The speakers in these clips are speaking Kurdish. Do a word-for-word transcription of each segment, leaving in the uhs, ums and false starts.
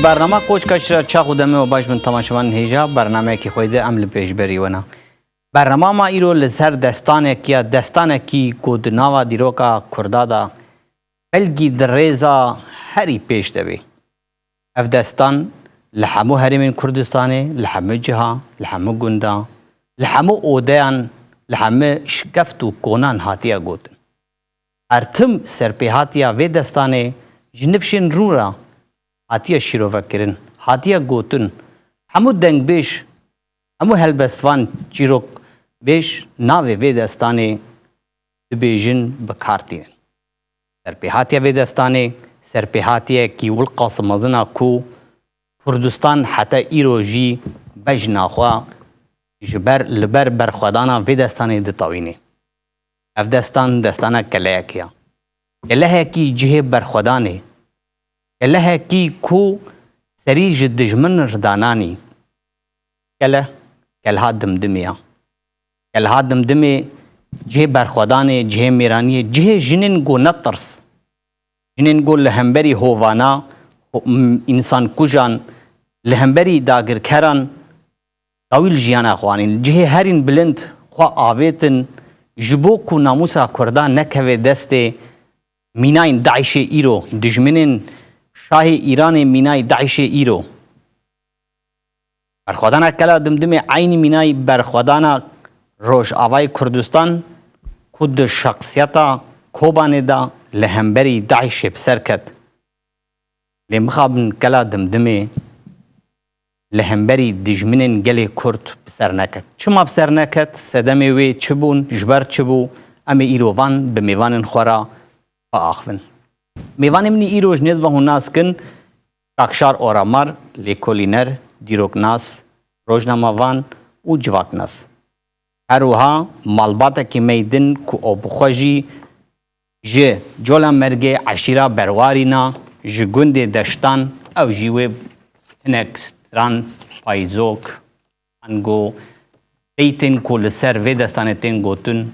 Bernama Koçka Çira çax û demê we baş bin temaşevanên hêja, bernameyekî xwedê em li pêşberî we ne. Bernama me îro li ser destanek ya destanekî ku di nava dîroka Kurda de belgî di rêza herî pêş de bê. Ev destan li hemû herêmên Kurdistanê, li hemû ciha, li hemû gunda, li hemû odeyan, li hemû şikeft û konan hatiye gotin. Her tim serpêhatiya vê destanê ji nifşên rû re hatiye şîrovekirin, hatiye gotin. Hemû dengbêj, hemû helbestvan, çîrokbêj navê vê destanê dibêjin, bi kar tînin. Serpêhatiya vê destanê serpêhatiyekî wilqas mezin a ku Kurdistan heta îro jî bejna xwe ji ber, li ber berxwedana vê destanê ditewîne. Ev destan, destana keleyekê ye. Kelehekî cihê berxwedanê. Kelehekî ku serî ji dijmin re dananî. Kele, kelha Dimdimê ya. Kelha Dimdimê cihê berxwedanê, cihê mêraniyê, cihê jinên ku netirs. Jinên ku li hemberî hovana, ho-, m-, însankujan, li hemberî dagirkeran dawî li jiyana xwe anîn. Cihê herîn bilind xwe avêtin, ji bo ku namûsa Kurdan nekeve destê mînayên DAIŞê îro, dijminên şahê Îranê mînayê DAIŞê îro. Berxwedana Kela Dimdimê eynî mînayî berxwedana Rojavayê Kurdistan ku di şexsiyeta Kobanê de li hemberî DAIŞê bi ser ket. Lê mixabin Kela Dimdimê li hemberî dijminên gelê Kurd bi ser neket. Çima bi ser neket? Sedemê wê çi bûn? Ji ber çi bû? Em ê îro van bi mêvanên xwe re biaxivin. Mêvanê min îro ji nêz ve hûn nas kin, Kakşar Oramar, lêkolîner, dîroknas, rojnamevan û civaknas. Her wiha malbatekî me yî din ku ew bi xwe jî ji Cola Mergê eşîra Berwarî ne, ji gundê Deştan, ew jî wê hinek stran, payzok, ango beytên ku li ser vê destanê tên gotin,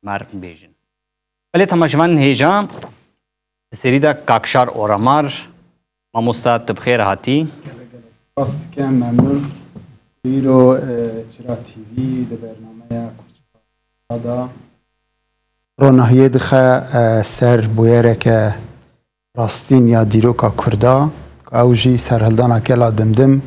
mer bêjin. Belê temaşevanên hêja, di serî de Kakşar Oramar, mamosta, tu bi xêr hatî. Gelek gelek spas dikim, memnûn. Îro, e, Çira T V di bernameya Koçka de ronahiyê dixe, e, ser bûyereke rastîn ya dîroka Kurda, ku ew jî serhildana Kela Dimdim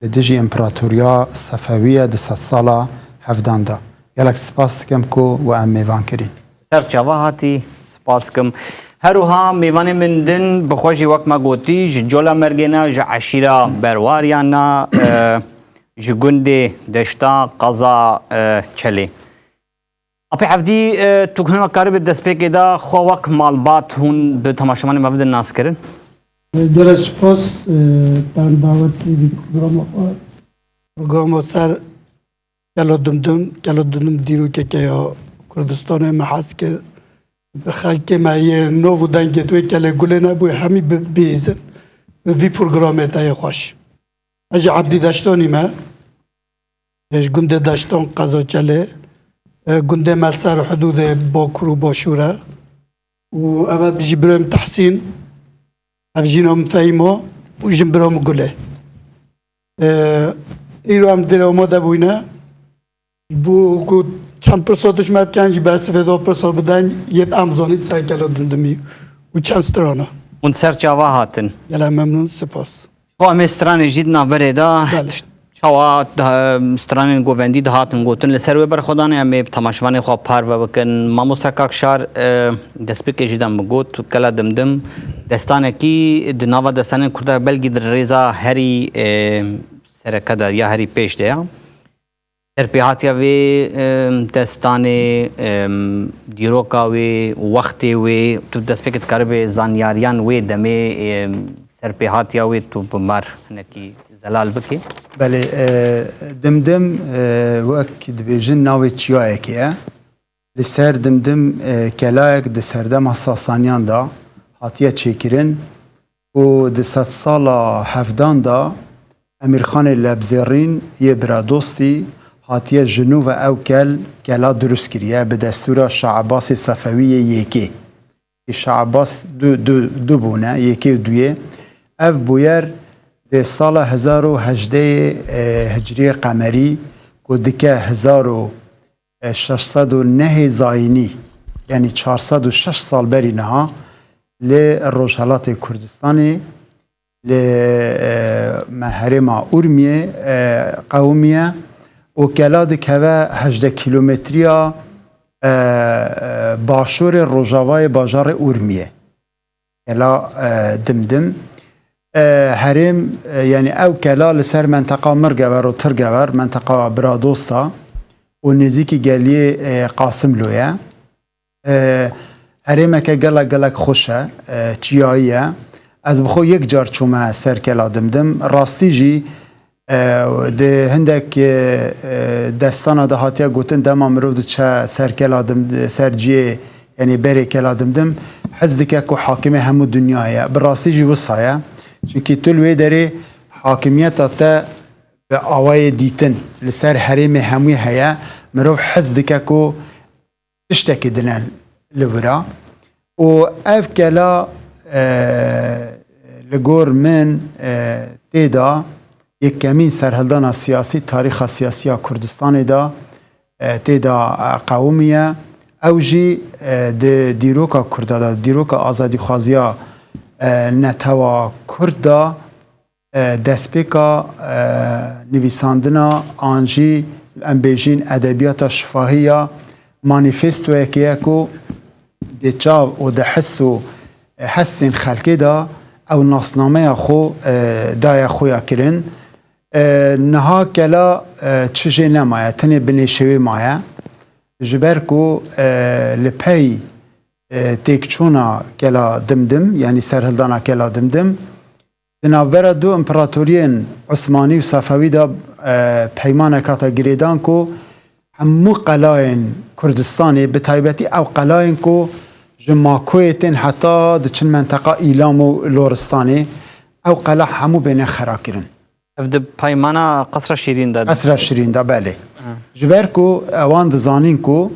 li dijî Împaratoriya Sefewiye di sedsala hevdan de. Gelek spas dikim ku we em mêvan kirîn. Ser çava hatî, spas dikim. Her wiha mêvanê min din bi xwe jî wek me gotî, ji Cola Mergê ne, ji eşîra Berwariyan ne, e, ji gundê Deşta, qeza, e, Çelê. Apê Evdî, e, tu hema karibê destpêkê de xwe wek malbat hûn bi temaşevanê me bidin naskirin? Gelek spas, e, ben dawetî vî programa xwe, programa ser Kelo Dimdim, Kelo Dimdim dîrokeke ya Kurdistanê me hez kir. Bi xelkê me yê nov û dengê wê kelê gulê nebûye, hemî bi, bihîzin. Bi vî programê te yê xweş. Ez ji Ebdî Deştonî me. Ji gundê Deşton, qeza Çelê, e, gundê me li ser hidûdê Bakur û Başûr e. Û ev e jî birê min Tehsîn, ev jîna min Fehîmo û jin bira min Gulê. E, îro em di rê amade bûyne. Ji bo ku çend pirsa tişt me bikin, jî bersivê da pirsa bidin, yêt em zanîn ser Kela Dimdimî û çend strana. Hûn ser çava hatin. Gelek memnûn, spas. Xwe em ê stranê jî di navberê de Belê. Çawa di, stranên govendî dihatin gotin li ser wê berxwedanê, em ê bi temaşevanê xwe parve bikin. Mamosta Kakşar, e, destpêkê jî de min got, Kela Dimdim destanekî di nava destanên Kurda belkî di rêza herî, e, sereke de ya herî pêş de ya. Serpêhatiya vê, em, destanê, em, dîroka wê, wextê wê, tu destpêkê dikaribê zanyariyan wê demê, em, serpêhatiya wê tu bi mar hinekî zelal bikî? Belê, e, Dimdim, e, wek dibêjin navê çiyayekê ye. Li ser Dimdim, e, kelayek di serdema Sasaniyan de hatiye çêkirin. Û di sedsala hevdan de Emîrxanê Lebzêrîn yê Biradostî hatiye ji nû ve ew kel, kela dirust kiriye bi destûra Şah Ebasê Sefewî yê Yekê. Şah Ebas du, du, du bûne, Yekê û Duyê. Ev bûyer Di sala hezar û hejdeh e, Hicriyê Qemerî, ku dike hezar û şeş sed û nehê zayînî, yanî çar sed û şeş sal berî niha, li Rojhelatê Kurdistanê, li, e, me herêma Urmiyê, e, qewimiye û kela dikeve hejdeh kîlometriya, e, e, başûrê rojavayê bajarê Urmiyê. Kela, e, Dimdim. E, herêm, e, yanî ew kela li ser menteqa Mirgever û Tirgever, menteqa Biradosta û nêzîkî geliyê, e, Qasimlo ye. E, herêmeke gelek gelek xweş e, e, çiyayî ye. Ez bi xwe yek car çûme ser kela Dimdim. Rastî jî, e, di hindek, e, e, destana de hatiye gotin, dema mirov diçe ser kela Dim-, ser ciyê, yanî berê kela Dimdim, hez dike ku hakimê hemû dinya ye. Bi rastî jî wisa ye. Çimkî tu li wê derê hakimiyeta te bi awayê dîtin li ser herêmê hemû heye. Mirov hez dike ku tiştekî dine li vira. Û ev kela, e, li gor min, e, tê de yekemîn serhildana siyasî, tarîxa siyasî ya Kurdistanê de, e, tê de, e, qewimiye. Ew jî, e, di dîroka Kurda de, dîroka azadîxwaziya, e, netewa Kurd de, e, destpêka, e, nivîsandina an jî em bêjîn edebiyata şifahî ya manîfestoyekê ye ku di çav û di his û, e, hestên xelkê de ew nasnameya xwe, e, daye xuya kirin. E, niha kela, e, çi jê nemaye, tenê binêşewê maye. Ji ber ku, e, li pey, e, têkçûna kela Dimdim, yanî serhildana kela Dimdim, di navbera du împaratoriyên Osmanî û Sefewî de, e, peymanek hate girêdan ku hemû qelayên Kurdistanê, bi taybetî ew qelayên ku ji Makoyê tên heta diçin menteqa Îlam û Loristanê, ew qela hemû bêne xera kirin. Ev di paymana Qesra Şîrîn de. Qesra Şîrîn de, belê. Ha. Ji ber ku ewan dizanîn ku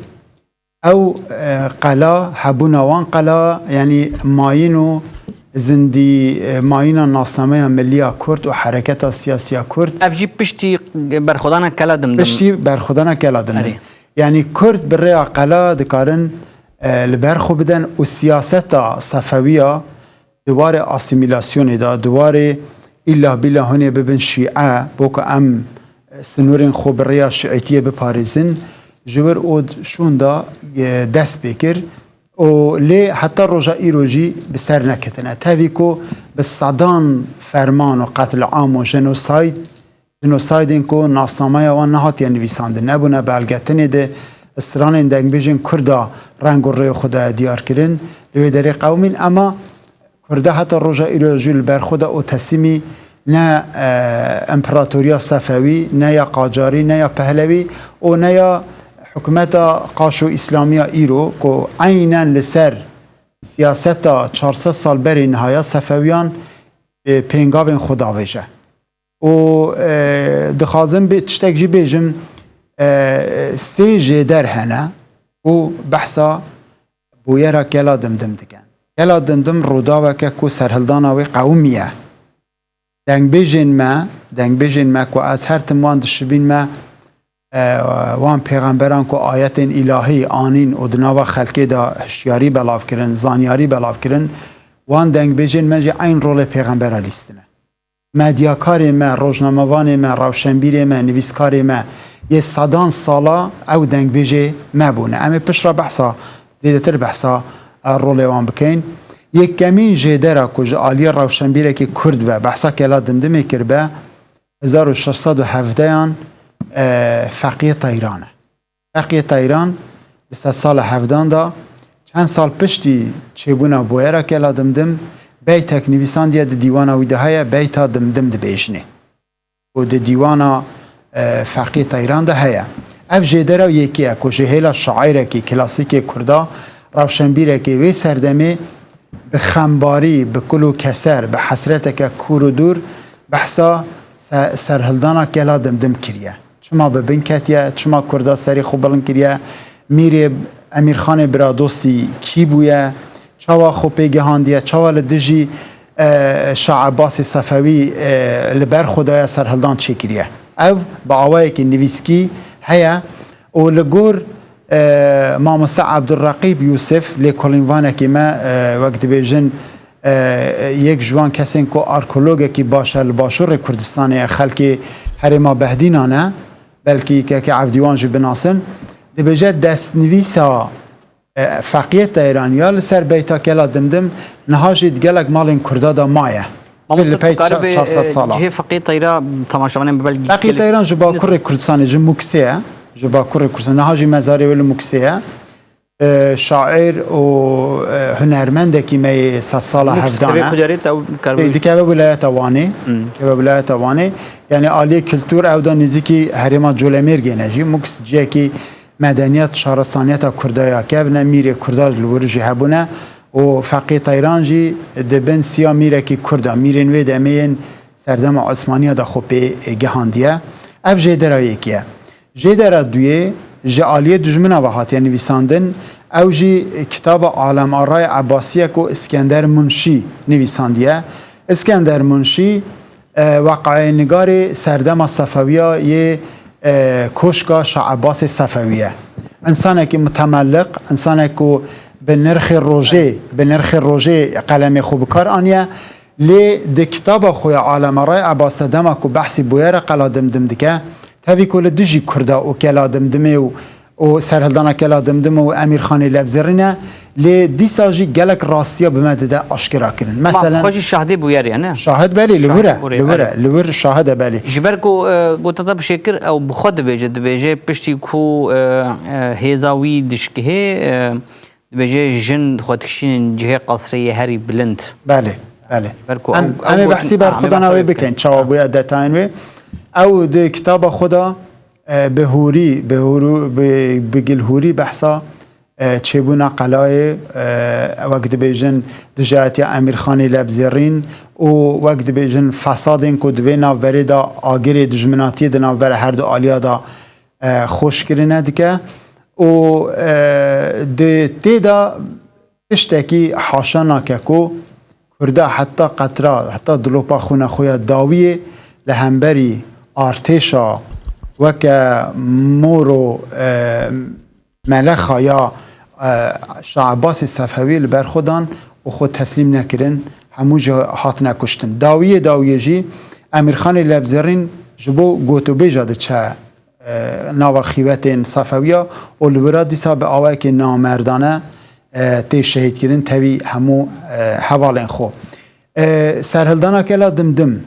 ew, e, qela, hebûna wan qela, yanî mayîn û zindî, e, mayîna nasnameya millî ya Kurd û hereketa siyasî ya Kurd. Ev jî piştî berxwedana kela Dimdim. Piştî berxwedana kela Dimdim. Erê. Yanî Kurd bi rêya qela dikarin, e, li ber xwe bidin û siyaseta Sefewiya di warê asîmîlasyonê de, di warê îlla bîla hûnê bibin şîe, bo ku em, e, sinûrên xwe bi rêya şîetiyê biparêzin, ji wir û şûn de, e, dest pê kir û lê heta roja îro jî bi ser neketine. Tevî ku bi sedan ferman û qetliam û jenosayd, jenosaydên ku nasnameya wan nehatiye nivîsandin, nebûne belge, tenê di stranên dengbêjên Kurda reng û rêyê xwe daye diyar kirin, li wê derê qewimîn, ema Kurda heta roja îro jî li ber xwe de û teslîmî ne, e, împeratoriya Sefewî, ne ya Qacarî, ne ya Pehlewî û ne ya hikûmeta Qaşo Îslamiya îro ku eynen li ser siyaseta çar sed sal berê niha ya Sefewiyan, e, pêngavên xwe davêje. Û, e, dixwazim bê tiştek jî bêjim, e, sê jêder hene ku behsa bûyera kela Dimdim dikin. Kela Dimdim rûdaweke ku serhildana wê qewimiye. Dengbêjên me, dengbêjên me ku ez her tim wan dişibîn me, e, wan pêxemberan ku ayetên îlahî anîn û di nava xelkê de hişyarî belav kirin, zanyarî belav kirin, wan dengbêjên me jî eyn rolê pêxembera lîstine. Medyakarê me, rojnamevanê me, rewşenbîrê me, nivîskarê me yê sedan sala ew dengbêjê me bûne. Em ê piştre behsa, zêdetir behsa, e, rolê wan bikeyn. Yekemîn jêdera ku ji aliyê rewşenbîrekî Kurd be, behsa kela Dimdimê kiribe, hezar û şeş sed û hevdeyan, e, Feqiyê Teyran e. Feqiyê Teyran di sedsala hevdan de, çend sal piştî çêbûna bûyera kela Dimdim, beytek nivîsandiye, di dîwana wî de heye, beyta Dimdim dibêjinê. Û di dîwana, e, Feqiyê Teyran de heye. Ev jêdera yekê ye ku ji hêla şairekî klasîkê Kurda, rewşenbîrekê wê serdemê bi xembarî, bi kul û keser, bi hesreteke kûr û dûr behsa se-, serhildana kela Dimdim kiriye. Çima bi bin ketiye, çima Kurda serê xwe bilind kiriye, Mîrê Emîrxanê Biradostî kî bûye, çawa xwe pê gihandiye, çawa li dijî e, Şah Ebbasê Sefewî, e, li ber xwe daye serhildan çêkiriye. Ev bi awayekî nivîskî heye û li gor, e, Mamoste Ebdulreqîb Yûsif, lêkolînvanekî me, e, wek dibêjin, e, yek ji wan kesên ku arkeologekî baş e li Başûrê Kurdistanê ye, xelkê herêma Behdînan e, belkî keke Evdîwan jî binasin, dibêje destnivîsa e, Feqiyê Teyran ya li ser beyta Kela Dimdim niha jî di gelek malên Kurda de maye. Mamoste, li pey tu karibê, çar sed e, sala. Cihê Feqiyê Teyra temaşevanên bi belkî Feqiyê Teyran ji Bakurê Kurdistanê, ji Muksê ye. Ji Bakurê Kurdistanê. Niha jî mezarê wê li Muksê ye. E, şair û, e, hunermendekî me yê sedsala Muks hevdan e. Kudarê te ew karibê. E, dikeve wilayeta Wanê. Hmm. Dikeve wilayeta Wanê. Yani aliyê kultur ew da nêzîkî herêma Colemêrgê ne jî. Muks ciyekî medeniyet, şaristaniyeta Kurda ya kevn e, mîrê Kurda li wir jî hebûne û Feqî Teyran jî di bin siya mîrekî Kurd e, mîrên wê demê yên serdema Osmaniya de xwe pê gihandiye. Ev jêdera yekî ye. Jêdera duyê ji aliyê dijmina ve hatiye nivîsandin. Ew jî kitaba Alem Arayê Ebbasî ye ku Îskender Munşî nivîsandiye. Îskender Munşî, e, weqayênigarê serdema Sefewiya yê, e, koşka Şah Ebbasê Sefewî ye. Însanekî mutemelliq, însanek ku bi nirxê rojê, bi nirxê rojê qelemê xwe bi kar aniye. Lê di kitaba xwe ya Alem Arayê Ebbasî de dema ku behsî bûyera Qela Dimdim dike, tevî ku li dijî Kurda û Kela Dimdimê û û serhildana Kela Dimdim û Emîrxanê Lebzêrîn e, lê dîsa jî gelek rastiya bi me dide aşkera kirin. Ma Meselen, xwe jî şahidê bûyerê ye, ne? Şahid belê, li wir e, Şahid bûyerê, li wir e, belê. Li wir şahid e belê. Ji ber ku, e, gota te bi şêkir, ew bi xwe dibêje, dibêje piştî ku, e, e, hêza wî dişkihê, e, dibêje jin xwe dikişînin cihê qesrê yê herî bilind. Belê, belê. Ji ber ku Em, ew, em ê ew behsî gotin, ber em ê xwe dana behsa wê wê bikin, bikin. Çawa bûye detayên wê. Ew di kitaba xwe de e, bi hûrî, bi hûrû-, bi, bi gilhûrî behsa, e, çêbûna qelayê, e, wek dibêjin dijayetiya Emîrxanê Lebzêrîn û wek dibêjin fesadên ku di vê navberê de agirê dijminatiyê di navbera her du aliya de, e, xweş kirine dike û, e, di tê de tiştekî haşa nake ku Kurda heta qetra, heta dilopa xwîna xwe ya dawiyê li hemberî artêşa weke mor û, e, melexa ya, e, Şah Ebbasê Sefewî li ber xwe dan û xwe teslîm nekirin, hemû jî hatine kuştin. Dawiyê dawiyê jî Emîrxanê Lebzerîn ji bo gotûbêja diçe e, nava xîwetên Sefewiya û li wira dîsa bi awayekî namerdane, e, tê şehîdkirin tevî hemû, e, hevalên xwe. E, serhildana Kela Dimdim,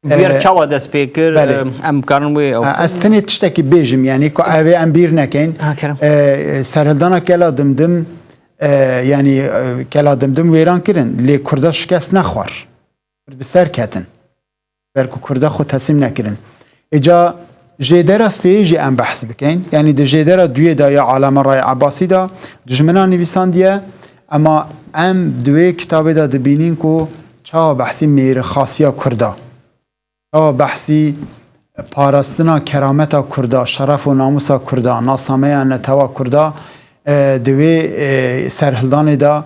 Bûyer e, çawa dest pê kir? Belê. E, em karin wê ew E, ez tenê tiştekî bêjim, yanî ku ev ê em bîr nekin. Ha, kerem. E, serhildana Kela Dimdim, e, yanî, e, Kela Dimdim wêran kirin, lê Kurda şikest nexwar. Kurd bi ser ketin. Ber ku Kurda xwe teslîm nekirin. Îca jêdera sêyê jî em behs bikin. Yanî di jêdera duyê de ya Aleme Rayê Ebasî de dijmina nivîsandiye, ema em di wê kitabê de dibînin ku çawa behsî mêrixasiya Kurda, çawa behsî parastina kerameta Kurda, şeref û namûsa Kurda, nasnameya netewa Kurda, e, di wê, e, serhildanê de,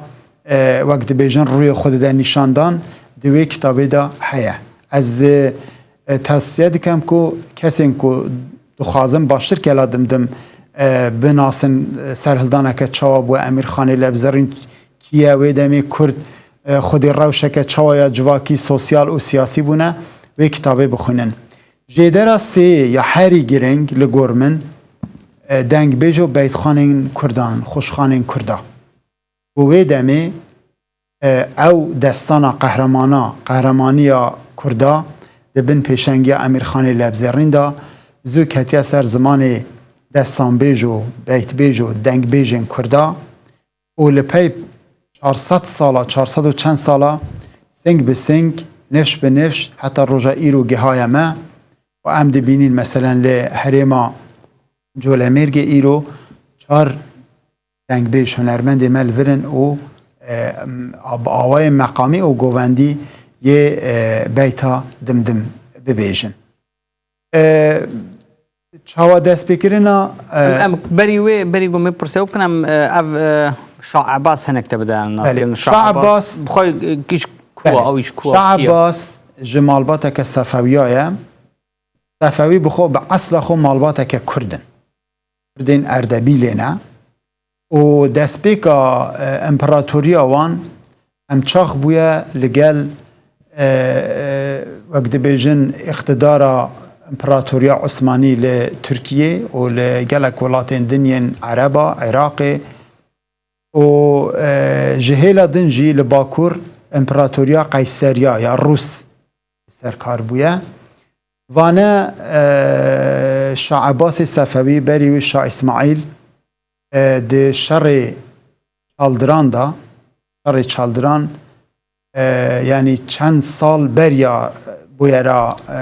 e, wek dibêjin rûyê xwe dide nîşandan, di wê kitabê de heye. Ez, e, tavsiye dikem ku kesên ku dixwazin baştir Kela Dimdim, e, binasin, e, serhildaneke çawa bû, Emîrxanê Lebzerîn kî ye, wê demê Kurd, e, xwedî rewşeke çawa ya civakî, sosyal û siyasî bûne, wê kitabê bixwînin. Jêdera sê ya herî girîng li gor min, e, dengbêj û beytxanên Kurdan, xweşxanên Kurda. Ku wê demê, e, ew destana qehramana, qehramaniya Kurda di bin pêşengiya Emîrxanê Lebzerîn de zû ketiye ser zimanê destanbêj û beytbêj û dengbêjên Kurda û li pey çar sed sala, çar sed û çend sala sing bi sing, nifş bi nifş heta roja îro gihaye me û em dibînin, meselen, li herêma Colemêrgê îro çar dengbêj hunermendê me li vir in û, e, bi awayê meqamî û govendî yê, e, beyta Dimdim bibêjin. E, çawa destpêkirina, e, Em, em berî wê, berî ku me pirse bikin, em, e, ev, e, Şah Ebbas hinek te bide nas Belê. kirin. Şah Şah Ebbas Ebbas. Bi xwe, e, kîş Kuwa ew ji kuwa Şah Ebbas ji malbateke Sefewiya ye. Sefewî bi xwe bi esla xwe malbateke Kurd in. Kurdên Erdebîlê ne. Û destpêka, e, împeratoriya wan em çax bûye li gel, e, e, wek dibêjin, îqtidara împeratoriya Osmanî li Tirkiyê û li gelek welatên din yên Ereba, Iraqê û, e, ji hêla din jî li Bakur împeratoriya Qeyseriya ya Rûs serkar bûye. Vane, e, Şah Ebbasê Sefewî berî wî Şah Îsmaîl, e, di şerê Çaldiran de, şerê Çaldiran, e, yanî çend sal beriya bûyera, e,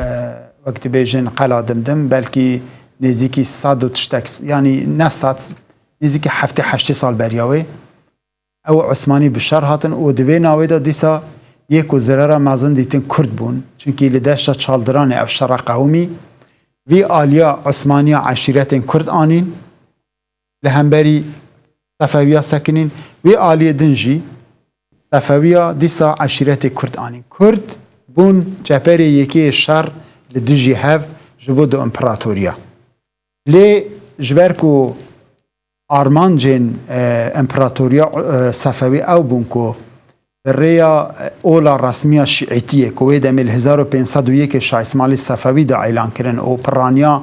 wek dibêjin Qela Dimdim, belkî nêzîkî sed û tiştek, yanî ne sed, nêzîkî heftê heştê sal beriya wê. Ew Osmanî bi şer hatin û di vê navê de dîsa yê ku zirera mezin dîtin Kurd bûn. Çimkî li deşta Çaldiranê ev şera qewimî. Vî aliya Osmaniya eşîretên Kurd anîn, li hemberî Sefewiya sekinîn. Wî aliyê din jî Sefewiya dîsa eşîretê Kurd anîn. Kurd bûn çeperê yekê şer li dijî hev ji bo du împeratoriya. Lê ji ber ku armancên, e, împeratoriya, e, Sefewî ew bûn ku bi rêya, e, ola resmiya şîîtiyê ku wê demê li hezar û pênc sed û yekê Şah Îsmaîlê Sefewî de îlan kirin û piraniya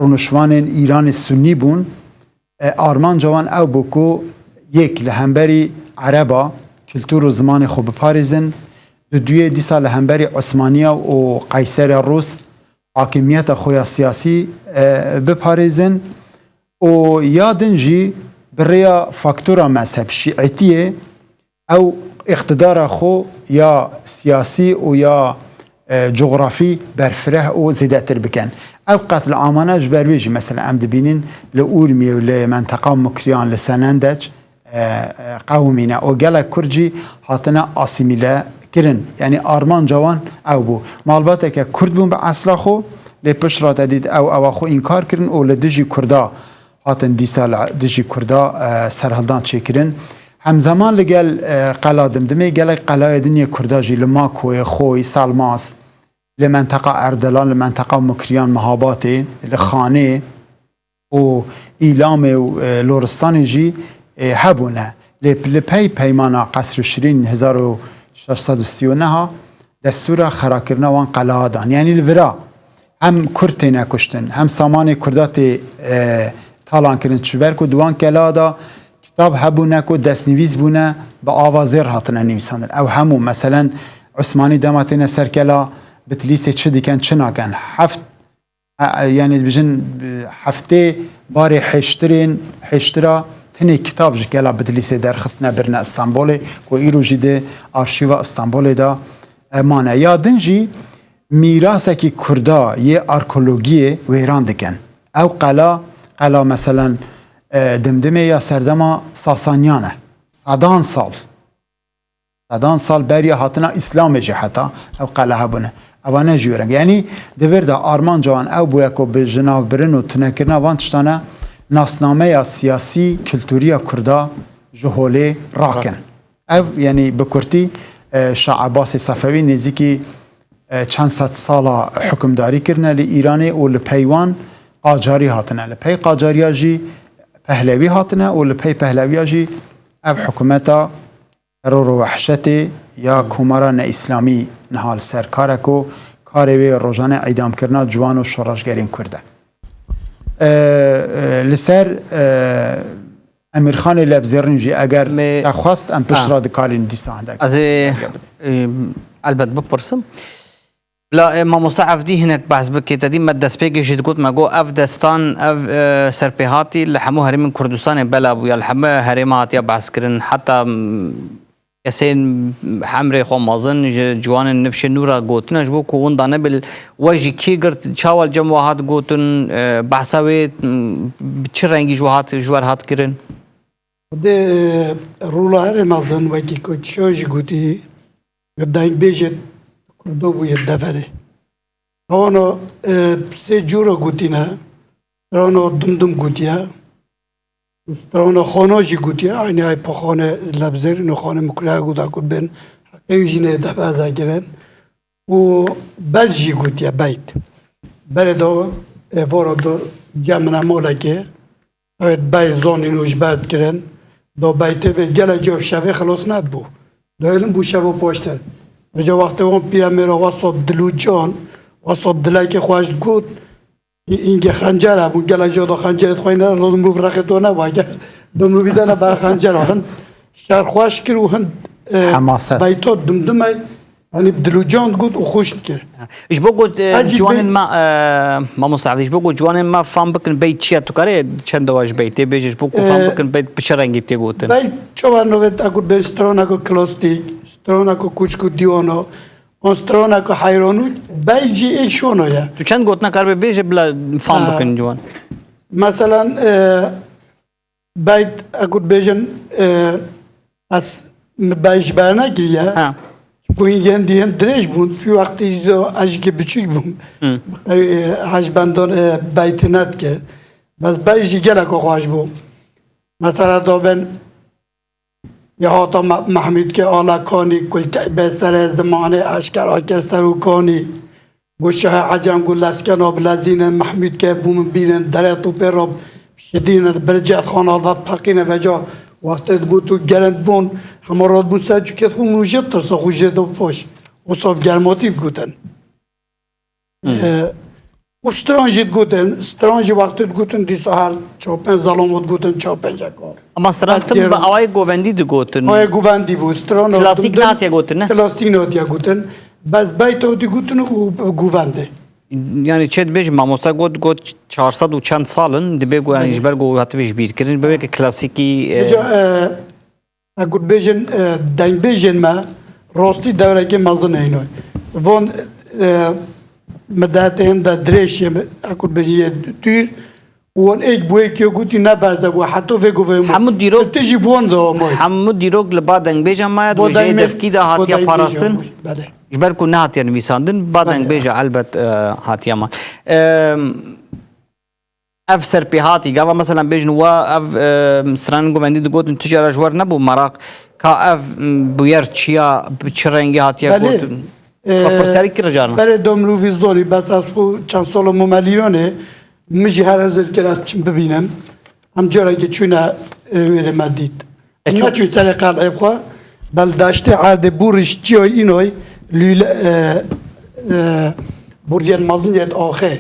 rûnişvanên Îranê Sunnî bûn, e, armanca wan ew bû ku yek li hemberî Ereba kultur û zimanê xwe biparêzin, duduyê dîsa li hemberî Osmaniya û Qeyseriya Rûs hakimiyeta xwe ya siyasî, e, biparêzin û ya din jî bi rêya faktora mezheb, şîîtiyê, ew îqtidara xwe ya siyasî û ya, e, cografî berfireh û zêdetir bikin. Ev qetliamane ji ber wê jî, mesela, em dibînin li Urmiyê û li menteqa Mukriyan, li Senendeç, e, e, qewimîne û gelek Kurd jî hatine asîmîle kirin. Yanî armanca wan ew bû. Malbateke Kurd bûn bi esla xwe, lê pişt re te dît ew ewa xwe înkar kirin û li dijî Kurda hatin dîsa li dijî Kurda, e, serhildan çêkirin. Hemzeman li gel, e, Qela Dimdimê gelek qelayê din yê Kurda jî li Makoyê, Xoyî, Salmas, li menteqa Erdelan, li menteqa Mukriyan, Mihabatê, li Xanê û Îlamê û, e, Loristanê jî, e, hebûne. Lê li pey peymana Qesrû Şirîn hezar û şeş sed û sî û neh a destûra xerakirina wan qelaya dan. Yanî li vira hem Kurd têne kuştin, hem samanê Kurda tê, e, talan kirin. Ji ber ku di wan qelaya de kitab hebûne ku destnivîs bûne, bi ava zêr hatine nivîsandin. Ew hemû, meselen, Osmanî dema têne ser qela, Bitlîsê çi dikin, çi nakin. Heft, e, e, yanî dibêjin, e, heftê barê hêştirên, hêştira tinê kitab ji qela Bitlîsê derxistine birine Stenbolê, ku îro jî di arşîva Stenbolê de, e, mane. Ya din jî mîrasekî Kurda yê arkeologiyê wêran dikin. Ew qela, qela meselen, e, Dimdimê ya serdema Sasaniyan e. Sedan sal. Sedan sal beriya hatina Îslamê jî heta ew qela hebûne. Ewa ne ji wê reng. Yanî di vir de armanca wan ew bûye ku bi jinavbirin û tunekirina van tiştane nasnameya siyasî, kultûrî ya Kurda ji holê rakin. Ev, yanî bi kurtî, e, Şah Ebbasê Sefewî nêzîkî, e, çend sed sala hukimdarî kirine li Îranê û li pey wan qacarî hatine. Li pey qacariya jî Pehlewî hatine û li pey Pehlewiya jî ev hikûmeta teror û wehşetê ya Komara Neîslamî niha li ser kar e ku karê wê rojane îdamkirina ciwan û şoreşgerên Kurd e. E, e, li ser, e, Emîrxanê Lebzêrîn jî eger Me- te xwest em pişt Ha. re dikarîn dîsa hindek. Ez ê, e, elbet bipirsim. Bila, e, mamosta Evdî hinek behs bike, te dî me destpêkê jî digot, me got ev destan, ev, e, serpêhatî li hemû herêmên Kurdistanê bela bû, ya li hemû herêma hatiye behs kirin, heta, m, kesên hemrê xwe mezin ji ciwanên nifşê nû re gotine, ji bo ku winda nebil we jî kî girt, çawa li cem we hat gotin, e, behsa wê, m, bi çi rengî ji we hat, ji we re hat kirin? Xwedê, e, rola herê mezin wekî ku çiyo jî gotî, Got dayîn bêjê Kurdo bûye deverê. Rano, e, sê cûra gotîne. Rano dimdim gotiye. Rano xano jî gotiye. Aynî ay po xane lebzerîno xane mikulaya goda ku bên Heqê wî jî nê dehbeza kirin. Û bel jî gotiye beyt. Berê do, e, voro do cemine molekê. Evet, bey zonîn û ji ber dikirin. Do beytê bê gele cov şevê xilos nedibû. Do êlim bû şevo poştir. Vêca wextê wan pîre mêro wesop dilûcan, wesop dilekê xweş digot. Î-, îngê xencer hebû, gele cov do xencerê xwe ne, roz mirov reqê to nebû. Gel, do mirovî de ne ber xencer o. Hin şer xweş kir û hin, e, Hemaset. Beytot dimdimey. Yanî bi dilûcan digot û xweş dikir. Ji bo ku, e, Ez jî ciwanên bê- me, e, mamoste Evdî, ji bo ku ciwanên me fam bikin beyt çi ye, tu karê çend dewa ji beytê bêje, ji bo ku fam E, bikin beyt bi çi rengî tê gotin? Beyt çawa novet, eku bê straneko klasîk, straneko kûçik û dîwan o, on straneko heyran û beyt jî êk şono ye. Tu çend gotina karibê bêje bila fam Ha. bikin ciwan? Meselan, e, Beyt, eku dibêjin, e, ez min beyt ji ber nekiriye. Ha. Ji ku hîn yên dî hin dirêj bûn. Wî wextî jî ez jî biçûk bûm. Hı. E, hej bendon, e, beytê nedikir. Bes beyt jî geleko xweş bû. Mesela da ben ya hata Me-, Mehmûdkê ala kanî, kultey bê serê zimanê, eşkera kir ser û kanî. Got şahê Ecem, got leskena bilezîne, Mehmûdkê bû min bînin, derê topê re şidîne, bir cet xana vet peqîne veca. Wextê digot û gerend bûn, hema rat bûn ser çûkêt xwe, min jê tirsa xwe jê do poş. Wisa bi germatî digotin. Hmm. E, û stran jî digotin, stran jî wextê digotin, dîsa her çapên zelam û digotin çapên cekar. Ama stran tim bi awayê govendî digotin. Awayê govendî bû. Stran Klasîk natiye gotin, ne? Klasîk natiye gotin. Bes beyt û digotin û govendê. Yani çê dibêjin mamosta got, got çar sed û çend sal in, dibê ku yani Belê. ji ber ku hatibê ji bîr kirin, bibê ki klasîkî, e, Vêca, e, eku dibêjin, e, dengbêjên me rastî dewrekê mezin heynoy. Von, e, midetê hin de dirêşê, eku dibêjin yê dûr, û wan êk bû êk yo gotî ne berze bû, heto vê govê mo. Hemû dîrok Ti jî bi wan de amoy. Hemû dîrok li ba dengbêja me ya, Bo dibêje dengmê-, devkî de bo hatiye dengbêja parastin. Amoy. Belê. Ji ber ku nehatiye nivîsandin, ba Belê. dengbêja elbet, e, hatiye me. E, ev serpêhatî, gava mesela bêjin wa ev, e, stranên govendî digotin tu cara ji wer nebû meraq, ka ev, m, bûyer çiya, bi çi rengî hatiye Belê. gotin? E, Xwe pirsiyarî kir carna. Belê do mirovî zorî, bes ez xwe çend sala mûme Lîranê, min jî her hizir kir ez çim bibînim. Em carekê çûne, e, wêrê me dît. E, çû- Neçû serê qelê xwe, bel daştê erdê bûrî ji çiyoy înoy, lûle, e, e, bûriyên mezin yê axê.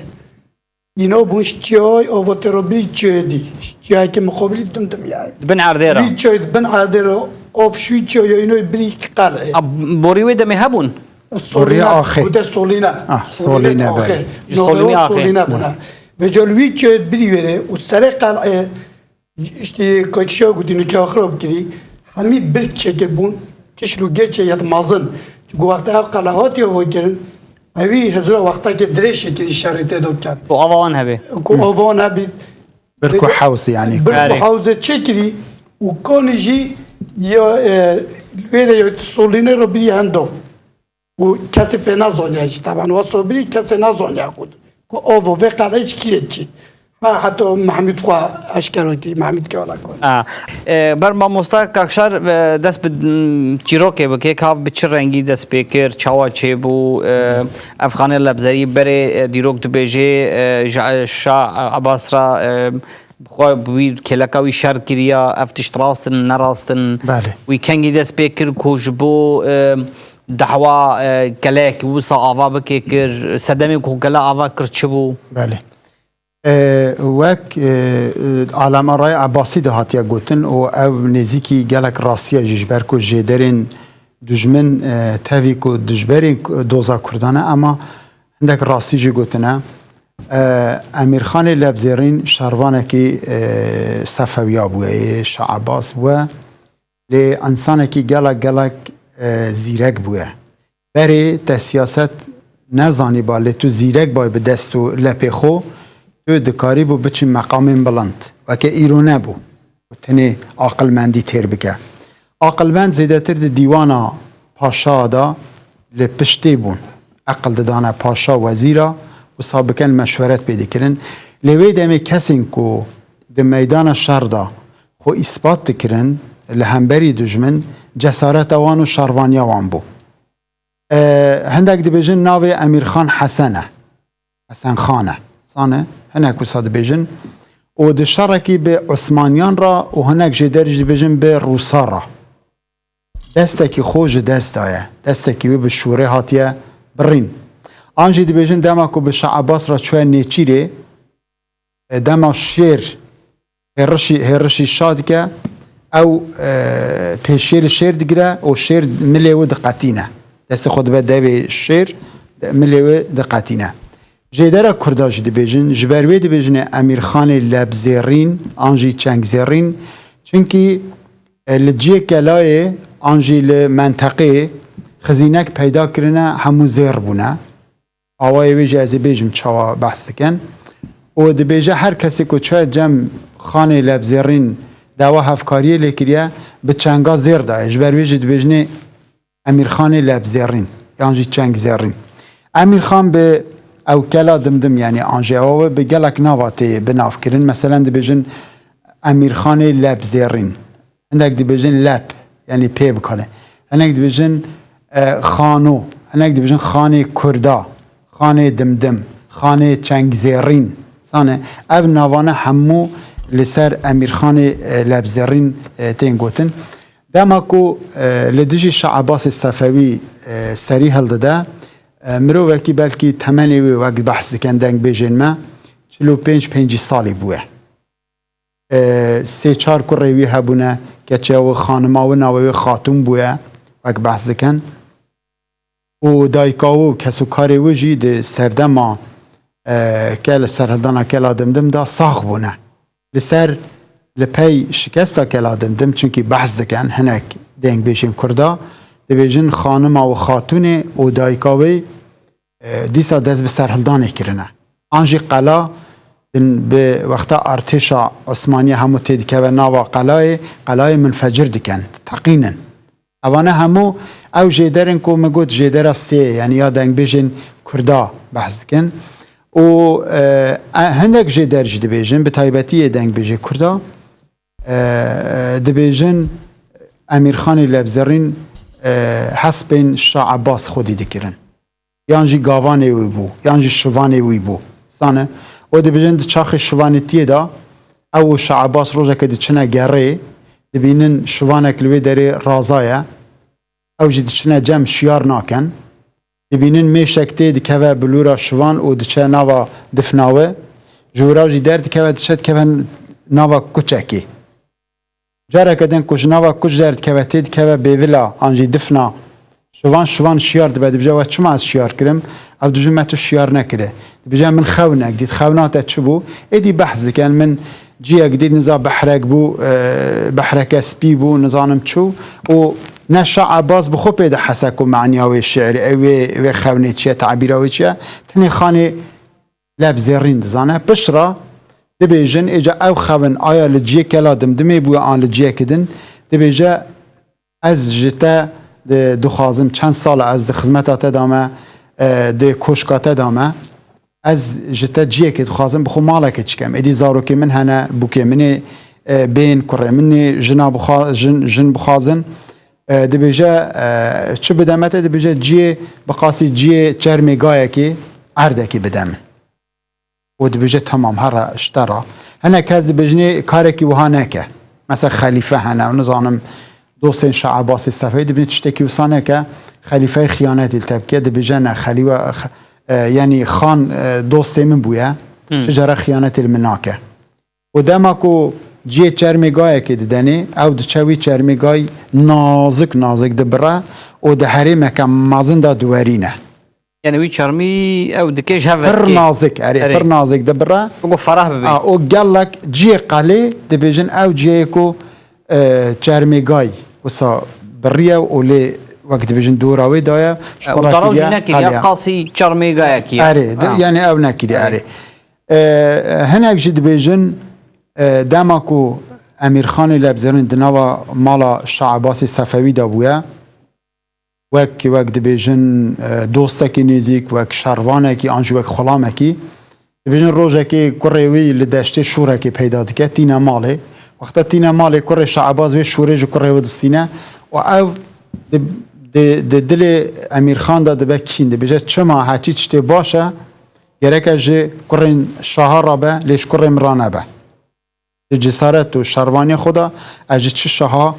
Îno bûn ji çiyoy, ovo tê ro birî çiyoyê dî. Ji çiyayekê mixobilî dimdim yani. Di bin erdê re. Wî çiyoy di bin erdê re, of şûy çiyoy înoy birî qelê. A, borî wê demê hebûn? Boriya axê. Gude solîne. Ah, solîne, Solîne axê. belê. Ji solînê Navê axê. solîne bûne. Vêca li wî çiyoyê birî wêrê û serê qelê Îşte kekşa gotî nûke axira bikirî, hemî birk çêkir bûn, tişt û geçê yet mezin. Çunku wexta ev qala hatiye vekirin, ewî hizra wextekê dirêj çêkirî şerî tê de bikin. Ku ava wan hebê. Ku ava wan hebî. Birk û hewz yani. Birk û Erê. hewzê çêkirî û kanî jî ya, e, wê de ya solînê re birî hendo. Û kesê pê nezaniya jî, teban wa sobirî kesê nezaniya ku, ku ovo vê qelê ji kî ye çî. Ha, heta Mehmûd xwe eşkero kir, Mehmûd ke wala kor. A, e, ber mamosta Kakşar, e, dest bi, m, çîrokê bike, ka bi çi rengî dest pê kir, çawa çêbû, e, ev xanê lebzerî berê, e, dîrok dibêjê, e, ji, e, Şah Abbas re, e, xwe bi wî kêleka wî şer kiriya, ev tişt rast in, ne rast in. Belê. Wî kengî dest pê kir ku ji bo, e, dehwa, e, gelek wisa ava bike kir, sedemê ku gele ava kir çi bû? Belê. E, wek, e, e, Alema Rayê Ebasî de hatiye gotin û ew nêzîkî gelek rastiye jî, ji ber ku jêderên dijmin, e, tevî ku dijberên ku-, doza Kurdan e, ema hindek rastî jî gotine. E, Emîrxanê Lebzêrîn şervanekî, e, Sefewiya bûye, yê Şah Abbas bûye. Lê însanekî gelek gelek, e, zîrek bûye. Berê te siyaset nezanîba, lê tu zîrek bay bi dest û lepê xwe, tu dikarîbû biçî meqamên bilind. Weke îro nebû. Û tenê aqilmendî têr bike. Aqilmend zêdetir di dîwana paşa de li piştê bûn. Eqil didane paşa, wezîra, wisa bikin meşweret pê dikirin. Lê wê demê kesên ku di meydana şer de xwe îspat dikirin, li hemberî dijmin, cesareta wan û şervaniya wan bû. E, hindek dibêjin navê Emîrxan Hesen e. Hesen Xan e. Zane, hinek wisa dibêjin. Û di şerekî bi Osmaniyan re û hinek jê der jî dibêjin bi Rûsa re. Destekî xwe ji dest daye. Destekî wê bi şûrê hatiye birîn. An jî dibêjin dema ku bi Şah Abbas re çûye nêçîrê, e, dema şêr hêrişî, hêrişî şa dike, ew, e, pêşiyê li şêr digire û şêr milê wê diqetîne. Destê xwe dibe devê şêr, de-, milê wê diqetîne. Jêdera Kurda jî dibêjin, ji ber wê dibêjine Emîrxanê Lebzêrîn an jî Çengzêrîn, çimkî, e, li ciyê kelayê an jî li menteqê xizînek peyda kirine, hemû zêr bûne. Awayê wê jî ez ê bêjim çawa behs dikin. Û dibêje her kesê ku çûye cem Xanê Lebzêrîn dawa hevkariyê lê kiriye, bi çenga zêr daye. Ji ber wê jî dibêjinê Emîrxanê Lebzêrîn yan jî Çengzêrîn. Emîrxan bi ew kela Dimdim, yanî an jî ewa wê bi gelek nava tê bi nav kirin. Meselen dibêjin Emîrxanê Lebzêrîn. Hindek dibêjin Lep, yanî pê bikane. Hinek dibêjin, e, Xano. Hinek dibêjin Xanê Kurda, Xanê Dimdim, Xanê Çengzêrîn. Zane, ev navane hemû li ser Emîrxanê, e, Lebzêrîn, e, tên gotin. Dema ku, e, li dijî Şah Ebasê Sefewî, e, serî hildide, e, mirovekî belkî temenê wê wek behs dikin dengbêjên me, çil û pênc pêncî salî bûye. E, sê çar kurê wî hebûne, keçeya wê, xanima wê, navê wê Xatûn bûye, wek behs dikin. Û dayika wê û kes û karê wê jî di serdema, e, kel, serhildana kela Dimdim de sax bûne. Li ser, li pey şikesta kela Dimdim, çimkî behs dikin hinek dengbêjên Kurda, dibêjin xanima wê Xatûnê û dayika wê, e, dîsa dest bi serhildanê kirine. An jî qela din bi wexta artêşa Osmaniye hemû tê dikeve nava qelayê, qelayê munfecir dikin, diteqînin. Evane hemû ew jêder in ku min got jêdera sê, yanî ya dengbêjên Kurda behs dikin. Û, e, e, hindek jêder jî dibêjin, bi taybetî yê dengbêjê Kurda, e, e, dibêjin Emîrxanê Lebzerîn, e, hespên Şah Abbas xwedî dikirin. Yan jî gavanê wî bû, yan jî şivanê wî bû. Zane, û dibêjin di çaxê şivanêtiyê de ew û Şah Abbas rojekê diçine gerê, dibînin şivanek li wê derê raza ye. Ew jî diçine cem şiyar nakin. Dibînin mêşek tê dikeve bilûra şivan û diçe nava difna wê. Ji wira jî derdikeve diçe dikeve nava kuçekê. Careke din ku ji nava kuç derdikeve tê dikeve bêvila an jî difna şivan, şivan şiyar dibe, dibêje we çima ez şiyar kirim? Ew dibêje me tu şiyar nekire. Dibêje min xewnek dît, xewna te çi bû? Êdî behs dikin, min ciyek dît niza behrek bû, e, behreke spî bû, nizanim çû û ne Şah Abbas bi xwe pê dihese ku maniya wê şi'rê, e, wê, wê xewnê çi ye, tabîra wê çi ye? Tenê xanê Lebzêrîn dizane. Pişt re dibêjin, êca ew xewin aya li ciyê kela Dimdimê bûye an li ciyekî din, dibêje, ez ji te di-, dixwazim, çend sal e ez di xizmeta te de me, e, di koşka te de me, ez ji te ciyekê dixwazim, bi xwe malekê çikem. Êdî zarokê min hene, bûkê min ê, e, bên, kurê min ê, jina bixwa-, jin, jin bixwazin. E, dibêje, e, çi bide me te? Dibêje ciyê bi qasî ciyê çermê gayekê, erdekê bide min. Û dibêje, temam, here ji te re. Hinek kes dibêjinê karekî wiha neke. Mesela xelîfe hene, nizanim dostên Şah Abbasê Sefewî dibêjin tiştekî wisa neke, xelîfeyê xiyanetê li te bike, dibêje ne, xelîwe, x-, e, yanî xan, e, dostê min bûye, Hmm. Çi cara xiyanetê li min nake. Û dema ku ciyê çermê gayekê didenê, ew diçe wî çermê gay nazik nazik dibire û di herêmeke mezin de diwerîne. Yani wî çermî ew dikê ji hev ve Pir dikê. nazik, erê, Erê. pir nazik dibire. Wekû ferah bibe. A, û gelek ciyê qelê dibêjin ew ciyê ku, e, çermê gay wisa biriye û lê wek dibêjin dora wê daye, ji E, xwe û re daraw jî kiriye nekiriye, qelê. qasî çermê gayekî ye. Erê, de, Ha. yani ew nekiriye, Erê. erê. E, hinek jî dibêjin, e, dema ku Emîrxanê Lebzerîn di nava mala Şah Abbasê Sefewî de bûye, wek, wek dibêjin, e, dostekî nêzîk, wek şervanekî an jî wek xulamekî. Dibêjin rojekê kurê wî li deştê şûrekê peyda dike, tîne malê. Wexta tîne malê kurê Şehbaz wê şûrê ji kurê wê distîne û ew di, di, di dilê Emîrxan de dibe kîn, dibêje, çima heçî tiştê baş e, gereke ji kurên şaha re be, lê ji kurê min re nebe. Di cesaret û şervaniyê xwe de ez ji çi şaha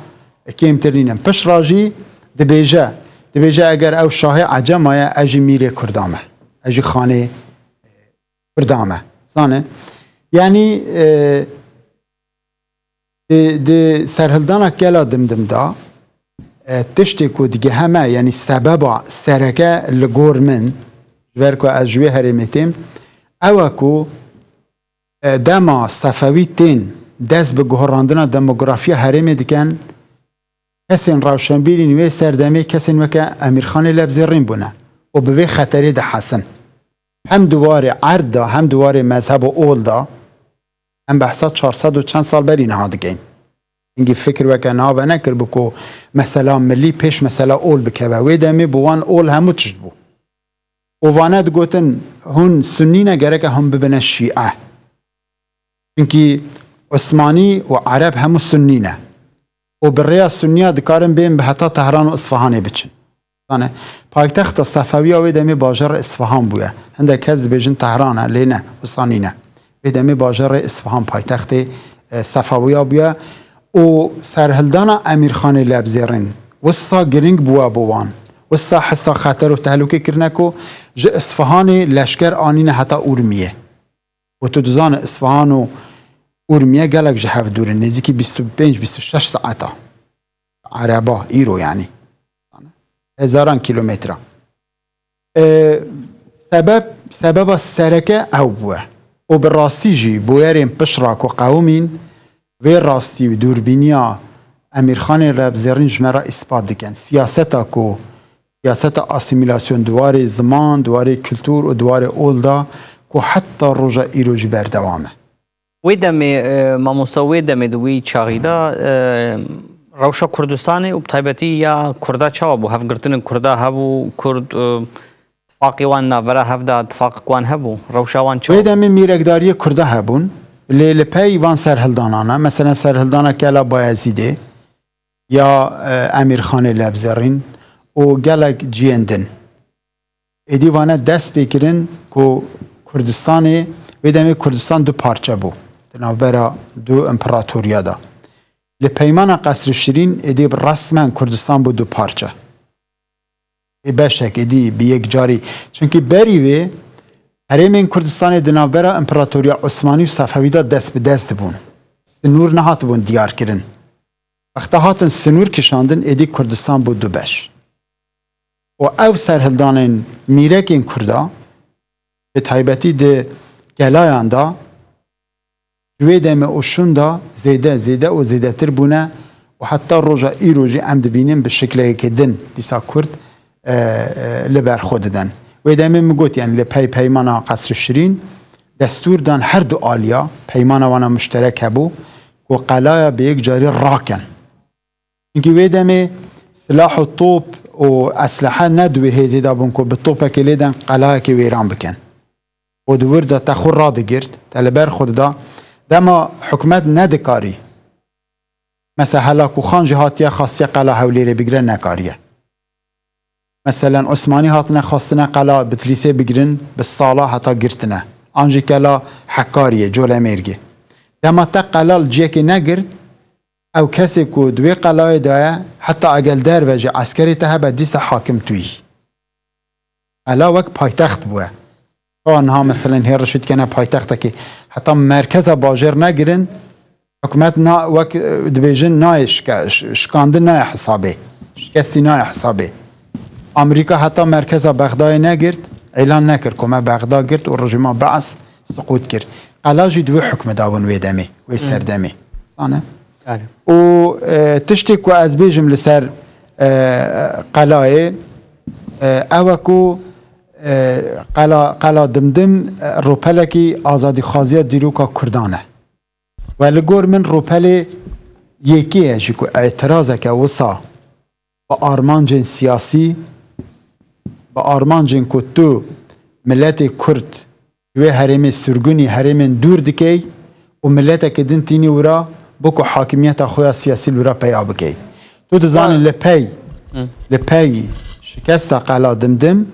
kêmtir nînim. Pişt re jî dibêje, dibêje, eger ew şahê ecema ye, ez jî mîrê kurda me. Ez jî xanê kurda me. Zane? Yanî, e, di, di serhildana Kela Dimdim de, e, tiştê ku digihe me, yanî sebeba sereke li gor min, ji ber ku ez ji wê herêmê têm, ew e ku, e, dema Sefewî tên dest bi guherandina demografiya herêmê dikin, kesên rewşenbîrî wê serdemê kesên weke Emîrxanê Lebzêrîn bûne û bi vê xeterê dihesin. Hem di warê erd de, hem di warê mezheb û ol de, em behsa çar sed û çend sal berî niha dikeyn. Hingî fikir weke niha venekiribû ku mesela milî pêş mesela ol bikeve. Wê demê bi wan ol hemû tişt bû. Û vane digotin, hûn sunnî ne, gereke hûn bibine şîe. Çunkî Osmanî û Ereb hemû sunnî ne. Û bi rêya sunniya dikarin bên bi heta Tehran û Isfahanê biçin. Zane, paytexta Sefewiya wê demê bajarê Isfahan bûye. Hindek kes dibêjin Tehran e, lê ne, wisa nîne. Wê demê bajarê Isfahan paytextê, e, Sefewiya bûye û serhildana Emîrxanê Lebzêrîn wisa giring bûye bo wan. Wisa hisa xeter û tehlûkê kirine ku ji Isfahanê leşker anîne heta Urmiyê. Û tu dizane Isfahan û Urmiye gelek ji hev dûr in, nêzîkî bîst û pênc bîst û şeş saeta. Ereba, îro yanî. Hezaran kîlometre. E, sebeb, sebeba sereke ew bûye. Û bi rastî jî bûyerên pişt re ku qewimîn, vê rastî û dûrbîniya Emîrxanê Lebzêrîn ji me re îspat dikin. Siyaseta ku, siyaseta asîmîlasyon di warê ziman, di warê kultur û di warê ol de ku heta roja îro jî berdewam e. Wê demê, e, mamosta, wê demê di wî çaxî de, e, rewşa Kurdistanê û bi taybetî ya Kurda çawa bû? Hevgirtinên Kurda hebû, Kurd, e, tifaqê wan navbera hev de tifaqek wan hebû? Rewşa wan çawa Wê bû? Demê mîrekdariyê Kurda hebûn. Lê li pey van serhildanan e. Mesela serhildana Kela Bayezîdê ya, e, Emîrxanê Lebzerîn û gelek ciyên din. Êdî vane dest pê kirin ku Kurdistanê, wê demê Kurdistan du parçe bû. Di navbera du împeratoriya de. Li peymana Qesrî Şirîn êdî resmen Kurdistan bû du parçe. Ê beşek êdî bi yek carî. Çunkî berî wê herêmên Kurdistanê di navbera împeratoriya Osmanî û Sefewî de dest bi dest dibûn. Sinûr nehatibûn diyar kirin. Wexta hatin sinûr kişandin, êdî Kurdistan bû du beş. Û ew serhildanên mîrekên Kurda, bi taybetî di gelayan de, ji wê demê û şûn de zêde, zêde û zêdetir bûne û heta roja îro jî em dibînin bi şikleyeke din dîsa Kurd, e, e, li ber xwe didin. Wê demê min got, yani li pey peymana Qesrî Şirîn destûr dan her du aliya, peymana wana muşterek hebû ku qelaya bi yek carî rakin. Çunkî wê demê silah û top û eslehe ne di wê hêzê de bûn ku bi topekê lê den qelahekê wêran bikin. Û di wir de te xwe radigirt, te li ber xwe dida. Dema hikûmet nedikarî. Mesela Helaku Xan jî hatiye xastiye qela Hewlêrê bigire, nekariye. Meselen Osmanî hatine xwestine qela Bitlîsê bigirin, bi sala heta girtine. An jî qela Hekariyê, Colemêrgê. Dema te qela li ciyekê negirt, ew kesê ku di wê qelayê de ye, heta egel derve jî eskerê te hebe, dîsa hakim tu yî. Qela wek paytext bûye. Ka niha meselen hê rişî dikene paytextekê. Heta merkeza bajêr negirin, hikûmet na, wek, e, dibêjin nayê şike-, ş-, şikandin nayê hesabê. Şikestî nayê hesabê. Amerîka heta merkeza Bexdayê negirt, îlan nekir ku me Bexda girt û rejîma Beas siqût kir. Qela jî di wê hikmê de bûn wê demê, wê Hmm. serdemê. Sane? Yani. Û, e, tiştê ku ez bêjim li ser, e, qelayê, e, ew e ku, e, qela, qela Dimdim, e, rûpelekî azadîxwaziya dîroka Kurdan e. We li gor min rûpelê yekê ye jî ku îtirazeke wisa bi armancên siyasî, bi armancên ku tu miletê Kurd ji wê herêmê sirgûnî herêmên dûr dikey û mileteke din tînî wira bo ku hakimiyeta xwe ya siyasî li wira peya bikey. Tu dizanî Tabii. li pey, Hı. li pey şikesta qela Dimdim,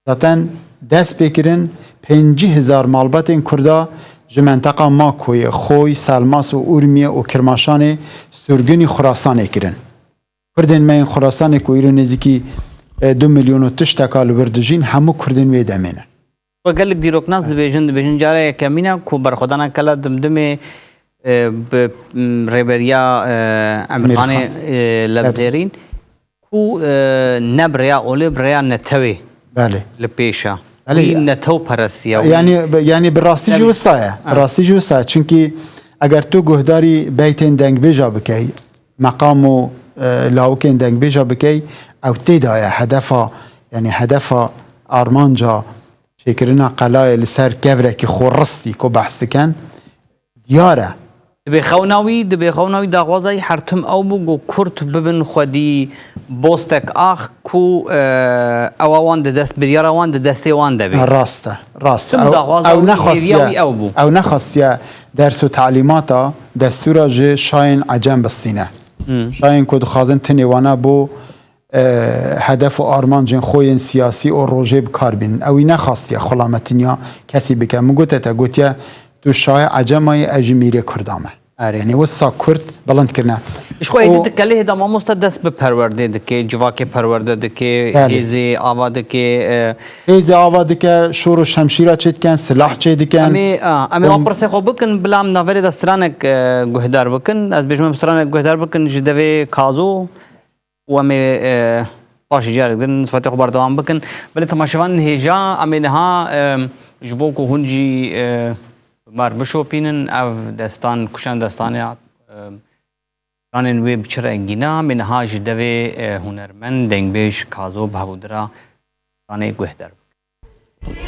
zaten dest pê kirin, pêncî hezar malbatên Kurda ji menteqa Makoyê, Xoy, Selmas û Urmiye û Kirmaşanê sürgünî Xurasanê kirin. Kurdên me yên Xurasanê ku îro nêzîkî, e, du milyon û tişteka li wir dijîn, hemû Kurdên wê demê ne. Ve gelek dîroknas dibêjin, dibêjin cara yekemîn e ku berxwedana qela Dimdimê, e, bi, m, rêberiya, e, Emirxanê, Emirxan. e, Lebzêrîn, ku, e, ne bi rêya olê, bi rêya netewê Belê. li pêş e. Belê. Wî netew perestiye. Wî Yani, yani bi rastî jî Tabii. wisa ye. Bi Ha. rastî jî wisa ye. Çimkî eger tu guhdarî beytên dengbêja bikey, meqam û, e, lawikên dengbêja bikey, ew tê de ye hedefa, yani hedefa armanca çêkirina qelayê li ser kevrekî xoristî ku behs dikin, diyar e. Dibê xewna wî, dibê xewna wî daxwaza wî her tim ew bû ku Kurd bibin xwedî bostek ax ku, e, ewa wan di dest, biryara wan di destê wan de bê. Rast e, rast e. Tim Ew, daxwaza ew wî, nexwastiye, hêviya wî ew bû. ew nexwastiye ders û talîmata destûra ji şayên ecem bistîne. Hmm. Şayên ku dixwazin tinê wana bo, e, hedef û armancên xwe yên siyasî û rojê bi kar bînin. Ew wî nexwastiye xulametinya kesî bike. Min gote te, gotiye, tu şayê ecema yî, ez jî mîrê Kurda me. Erê. Yani wisa Kurd bilind kirine. Ji xwe êdî Û di kelê hêda mamosta dest bi perwerdê dike, civakê perwerde dike, Belê. hêzê ava dike, e, Hêzê ava dike, şor û şemşîra çê dikin, silah çê dikin. Em ê, a, em ê Û wan pirsê xwe bikin, bila em naverê de stranek, e, guhdar bikin. Ez bêjim em stranek guhdar bikin ji devê Kazo. û em ê, e, paşê carek din sohbetê xwe berdewam bikin. Belê temaşevanên hêja, em ê niha, e, ji bo ku hûn jî, e, bi me re bişopînin, ev destan, kuşan destanê, e, stranên wê bi çi rengî ne, em ê niha ji devê, e, hunermend, dengbêj Kazo Behbûdira stranê guhdar bikin.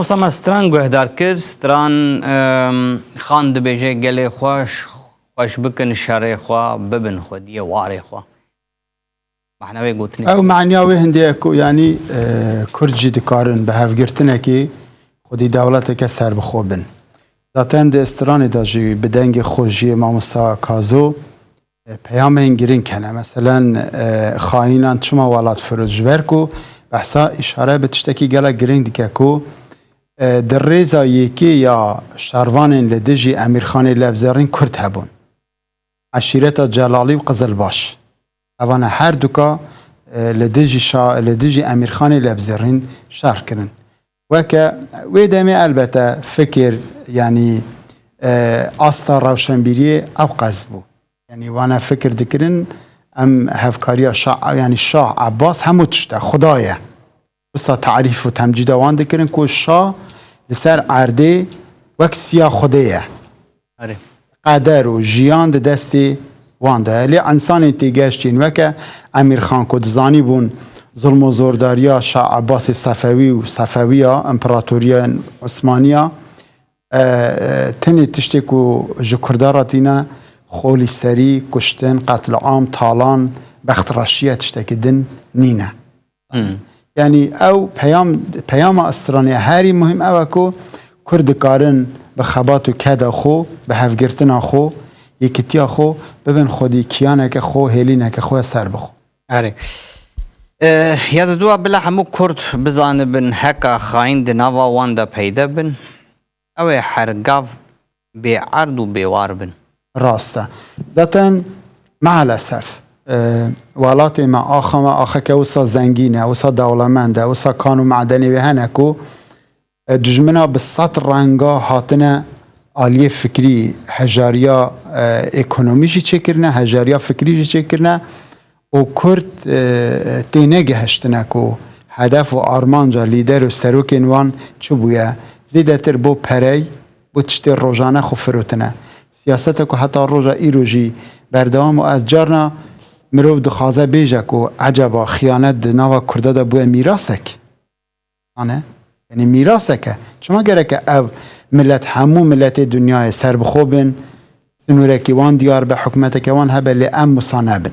Wisa me stran guhdar kir, stran, em, xan dibêje gelê xwe ş-, xweş bikin şerê xwe, bibin xwediyê warê xwe. Mehna wê gotinê. Ew mehniya wê hindê ye ku, yanî, e, Kurd jî dikarin bi hevgirtinekê xwedî dewleteke serbixwe bin. Zaten di stranê de jî bi dengê xwe jî mamosta Kazo, e, peyamên girîng hene. Meselen, e, xayînan çima welat firot? Ji ber ku behsa îşare bi tiştekî gelek girîng dike ku, e, di rêza yekê ya şervanên li dijî Emîrxanê Lebzerîn Kurd hebûn. Eşîreta Celalî û Qizilbaş. Evana her duka, e, li dijî şa-, li dijî Emîrxanê Lebzerîn şer kirin. Weke wê demê elbete fikir, yanî, e, asta rewşenbîriyê ew qez bû. Yanî wana fikir dikirin, em hevkariya şa, yanî Şah Ebbas hemû tişt e, Xuda ye. Wisa tarîf û temcîda wan dikirin ku şa li ser erdê wek siya Xwedê ye. Erê. Qeder û jiyan di destê wan de ye. Lê însanên têgeştîn weke Emîrxan ku dizanîbûn zilm û zordariya Şah Ebbasê Sefewî û Sefewiya, împeratoriya Osmaniya, e, e, tenê tiştê ku ji Kurda re tîne, xolîserî, kuştin, qetliam, talan, bextreşî ye, tiştekî din nîne. Hmm. Yanî ew peyam, peyama stranê herî muhîm ew e ku Kurd dikarin bi xebat û keda xwe, bi hevgirtina xwe, yekitiya xwe, bibin xwedî kiyaneke xwe, hêlîneke xwe serbixwe. Erê. Eh, ya di dua bila hemû Kurd bizanibin heka xayîn di nava wan de peyde bin. Ew ê her gav bêerd û bêwar bin. Rast e. Zaten maalesef, e, welatê me, axa me axeke wisa zengîn e, wisa dewlemend e, wisa kan û madenê wê hene ku, e, dijmina bi sed renga hatine aliyê fikrî, hejariya, e, ekonomî jî çêkirine, hejariya fikrî jî çêkirine. û Kurd, e, tênegihiştine ku hedef û armanca lîder û serokên wan çi bûye, zêdetir bo perey, bo tiştê rojane xwe firotine. Siyaseta ku heta roja îro jî berdewam û ez carna mirov dixwaze bêje ku ecaba xiyanet di nava Kurda de bûye mîrasek. Ane, yanî mîraseke. Çima gereke ev milet, hemû miletê dinyayê serbixwe bin, sinûrekî wan diyar be, hikûmeteke wan hebe, lê em wisa nebin?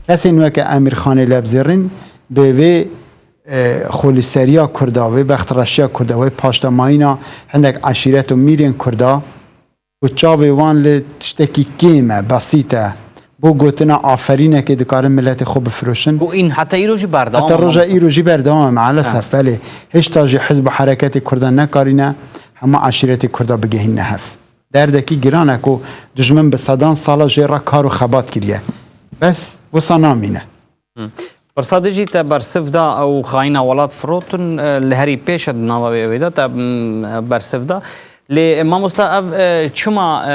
Kesên weke Emîrxanê Lebzêrîn bi vê, e, xolîseriya Kurda, vê bextreşiya Kurda, vê paştemayîna hindek eşîret û mîrên Kurda, û çavê wan li tiştekî kêm e, besît e. Bo gotina aferînekê dikarin miletê xwe bifiroşin. Ku în heta îro jî berdewam Heta e, roja mamoste. Îro jî berdewam e, maalesef, Ha. belê. Hêşta jî hizb û hereketê Kurdan nekarîne hema eşîretê Kurda bigihîne hev. Derdekî giran e ku dijmin bi sedan sala jê re kar û xebat kiriye. Bes wisa namîne. Hı. Pirsa dijî te bersiv da ew xayîna welat firotin, e, li herî pêş e di nava wê ew ê de te, m, bersiv da. Lê, e, mamosta, ev, e, çima, e,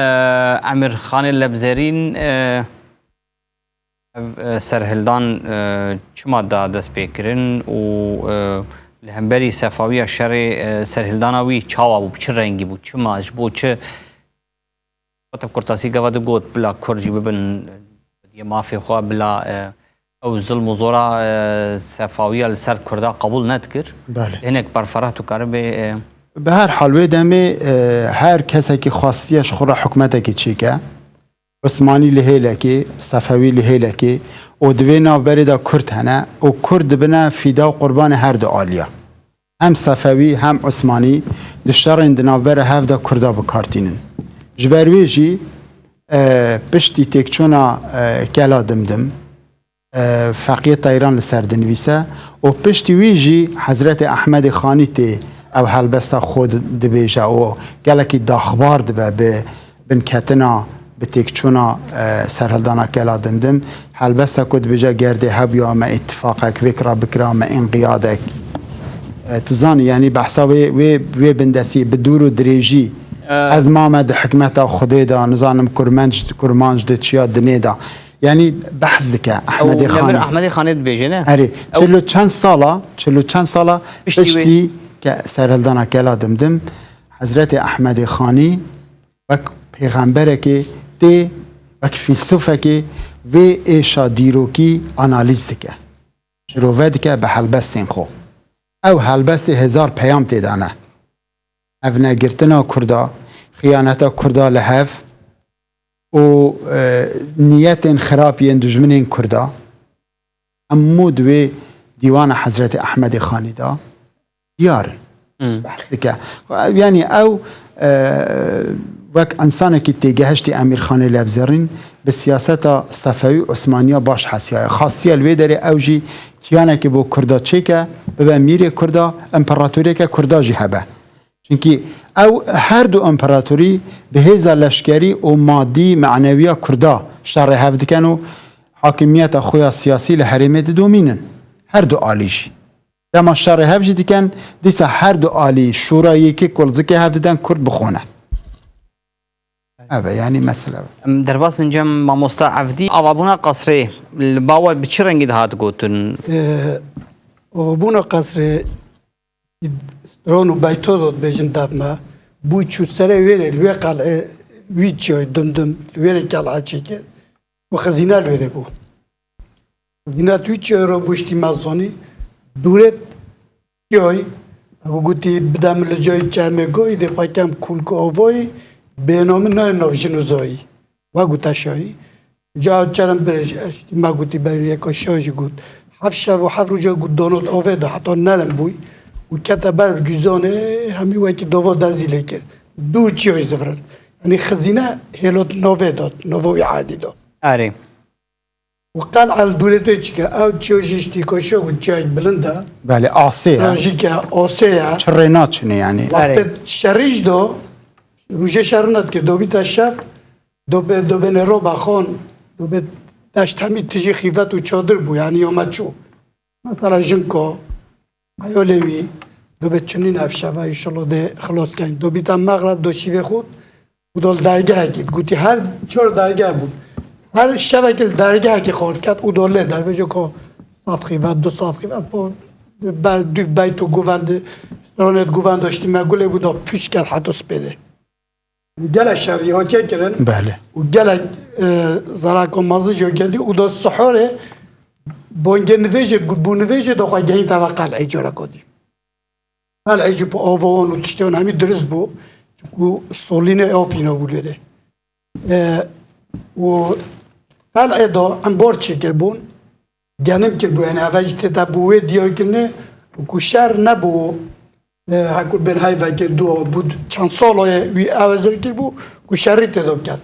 Emîr Xanê Lebzerîn, e, ev, e, serhildan, e, çima da destpêkirin û, e, li hemberî sefawiya şerê, e, serhildana wî çawa bû, bi çi rengî bû, çima, ji bo çi? Xwe te bi kurtasî gava digot, bila Kurd jî bibin, yê mafê xwe, bila, e, ew zilm û zora, e, sefawiya li ser Kurda qebûl nedikir. Belê. Hinek berferah tu karibê, e, Bi her hal wê demê, e, her kesekî xwestiye ji xwe re hikûmetekê çêke. Osmanî li hêlekê, Sefewî li hêlekê û di vê navberê de Kurd hene û Kurd dibine fîda û qurbanê her du aliya. Hem Sefewî hem Osmanî di şerên di navbera hev de Kurda bi kar tînin. Ji ber wê jî, e, piştî têkçûna, e, Kela Dimdim, e, Feqiyê Teyran li ser dinivîse û piştî wî jî Hezretê Ehmedê Xanî tê ew helbesta xwe di-, dibêje û gelekî daxbar dibe bi binketina bi têkçûna, e, serhildana Kela Dimdim. Helbesta ku dibêje gerdê hebûya me îtifaqek vêk re bikira me înqiyadek. E, tu zanî, yanî behsa wê, wê, wê bindestî bi dûr û dirêjî. E, Ez mame di hikmeta Xwedê de, nizanim kurmenc, kurmanc di çiya dinê de. Yanî behs dike Ehmedê Xanê. Ehmedê Xanê dibêje ne? Erê, çil û çend sala, çil û çend sala piştî wê. Piştî ke serhildana Kela Dimdim, Hezretê Ehmedê Xanî wek pêxemberekê tê, wek fîlsofekê vê êşa dîrokî analîz dike. Şirove dike bi helbestên xwe. Ew helbestê hezar peyam tê de ne. hevnegirtina Kurda, xiyaneta Kurda li hev û, e, niyetên xirab yên dijminên Kurda, hemû di wê dîwana Hezretî Ehmedê Xanî de diyar in. Hmm. Behs dike. Yanî ew, e, wek însanekî têgehiştî Emîrxanê Levzerîn bi siyaseta Sefewî Osmaniya baş hesiyaye. Xastiye li wê derê ew jî kiyanekê bo Kurda çêke, bibe mîrê Kurda, împeratoriyeke Kurda jî hebe. Çimkî ew her du împeratorî bi hêza leşkerî û madî, manewiya Kurda şerê hev dikin û hakimiyeta xwe ya siyasî li herêmê didomînin. Her du alî jî. Dema şerê hev jî dikin, dîsa her du alî şûra yekê ku li zikê hev didin Kurd bixwe ne. Ev e, yanî mesele ev e. Em derbas bin cem mamosta Evdî, avabûna qasrê li ba we bi çi rengî dihat gotin? Ee, avabûna qasrê, stron û beyto do dibêjin dad me, bû çû serê wê rê, li wê qelê wî çiyoy dimdim, li wê rê qel'a çêkir û xezîne li wê rê bû. Xezîne tu çiyoy ro bû ştî me zonî, dûret çiyoy, ew gotî bide min li coyî çermê goyî, dê xwe kem kulk ovoyî, bêno min nayê nov jin û zoyî. Wa gota şoyî. Ca çerem bi, ma gotî ber yeka şo jî got. Heft şev û heft roja got donot ove de heta nerm bûy. Û kete ber bi guzonê hemî wekî dovo dezî lê kir. Dû çiyo jî zivirin. Yanî xizîne hêlot nove dot, novo wî adî dot. Erê. Û qel'a li dûrê tê çike. Ew çiyo jî ştîko şo got çiyek bilind e. Belê, asê ye. Lojîk e, osê ye. Çi rê naçine yanî. Wextê şerî jî do, rûjê şer nedike, dobîta şev, Dobe, dobêne roba xon, dobe deşt hemî tijî xîvet û çadir bû, yanî yoma çû. Mesela jinko, eyolê wî, dobe çunîn ev şeva, înşallah dê xilos keyn. Dobîta mexreb do şîvê xurt, û do li dergehekî, gotî her çor dergeh bû. Her şevekî li dergehekî xort ket û do lê dervêjo ko sat xîvet, du sat xîvet, po ber du beyt û guvend, stronêt guvend do ştî me gulê bû do pûç ket heto spêdê. Gelek şerî hatiye kirin. Belê. Û gelek, e, zarako mezin jî gendî û do sihorê bongê nivêjê, bû nivêjê do xwe gehîn teva qel'ê cora kodî. Qel'ê jî bi ovowan û tiştên hemî dirist bû. Çiku solînê ofîno bû lê de. E, û qel'ê do embor çêkirbûn. Genim kiribû, yanî eve jî tê de bû wê diyar kirine ku şer nebû, e, hekur bên hey vekir dû bû çend salo ye wî ew zir kiribû ku şerî tê de biket.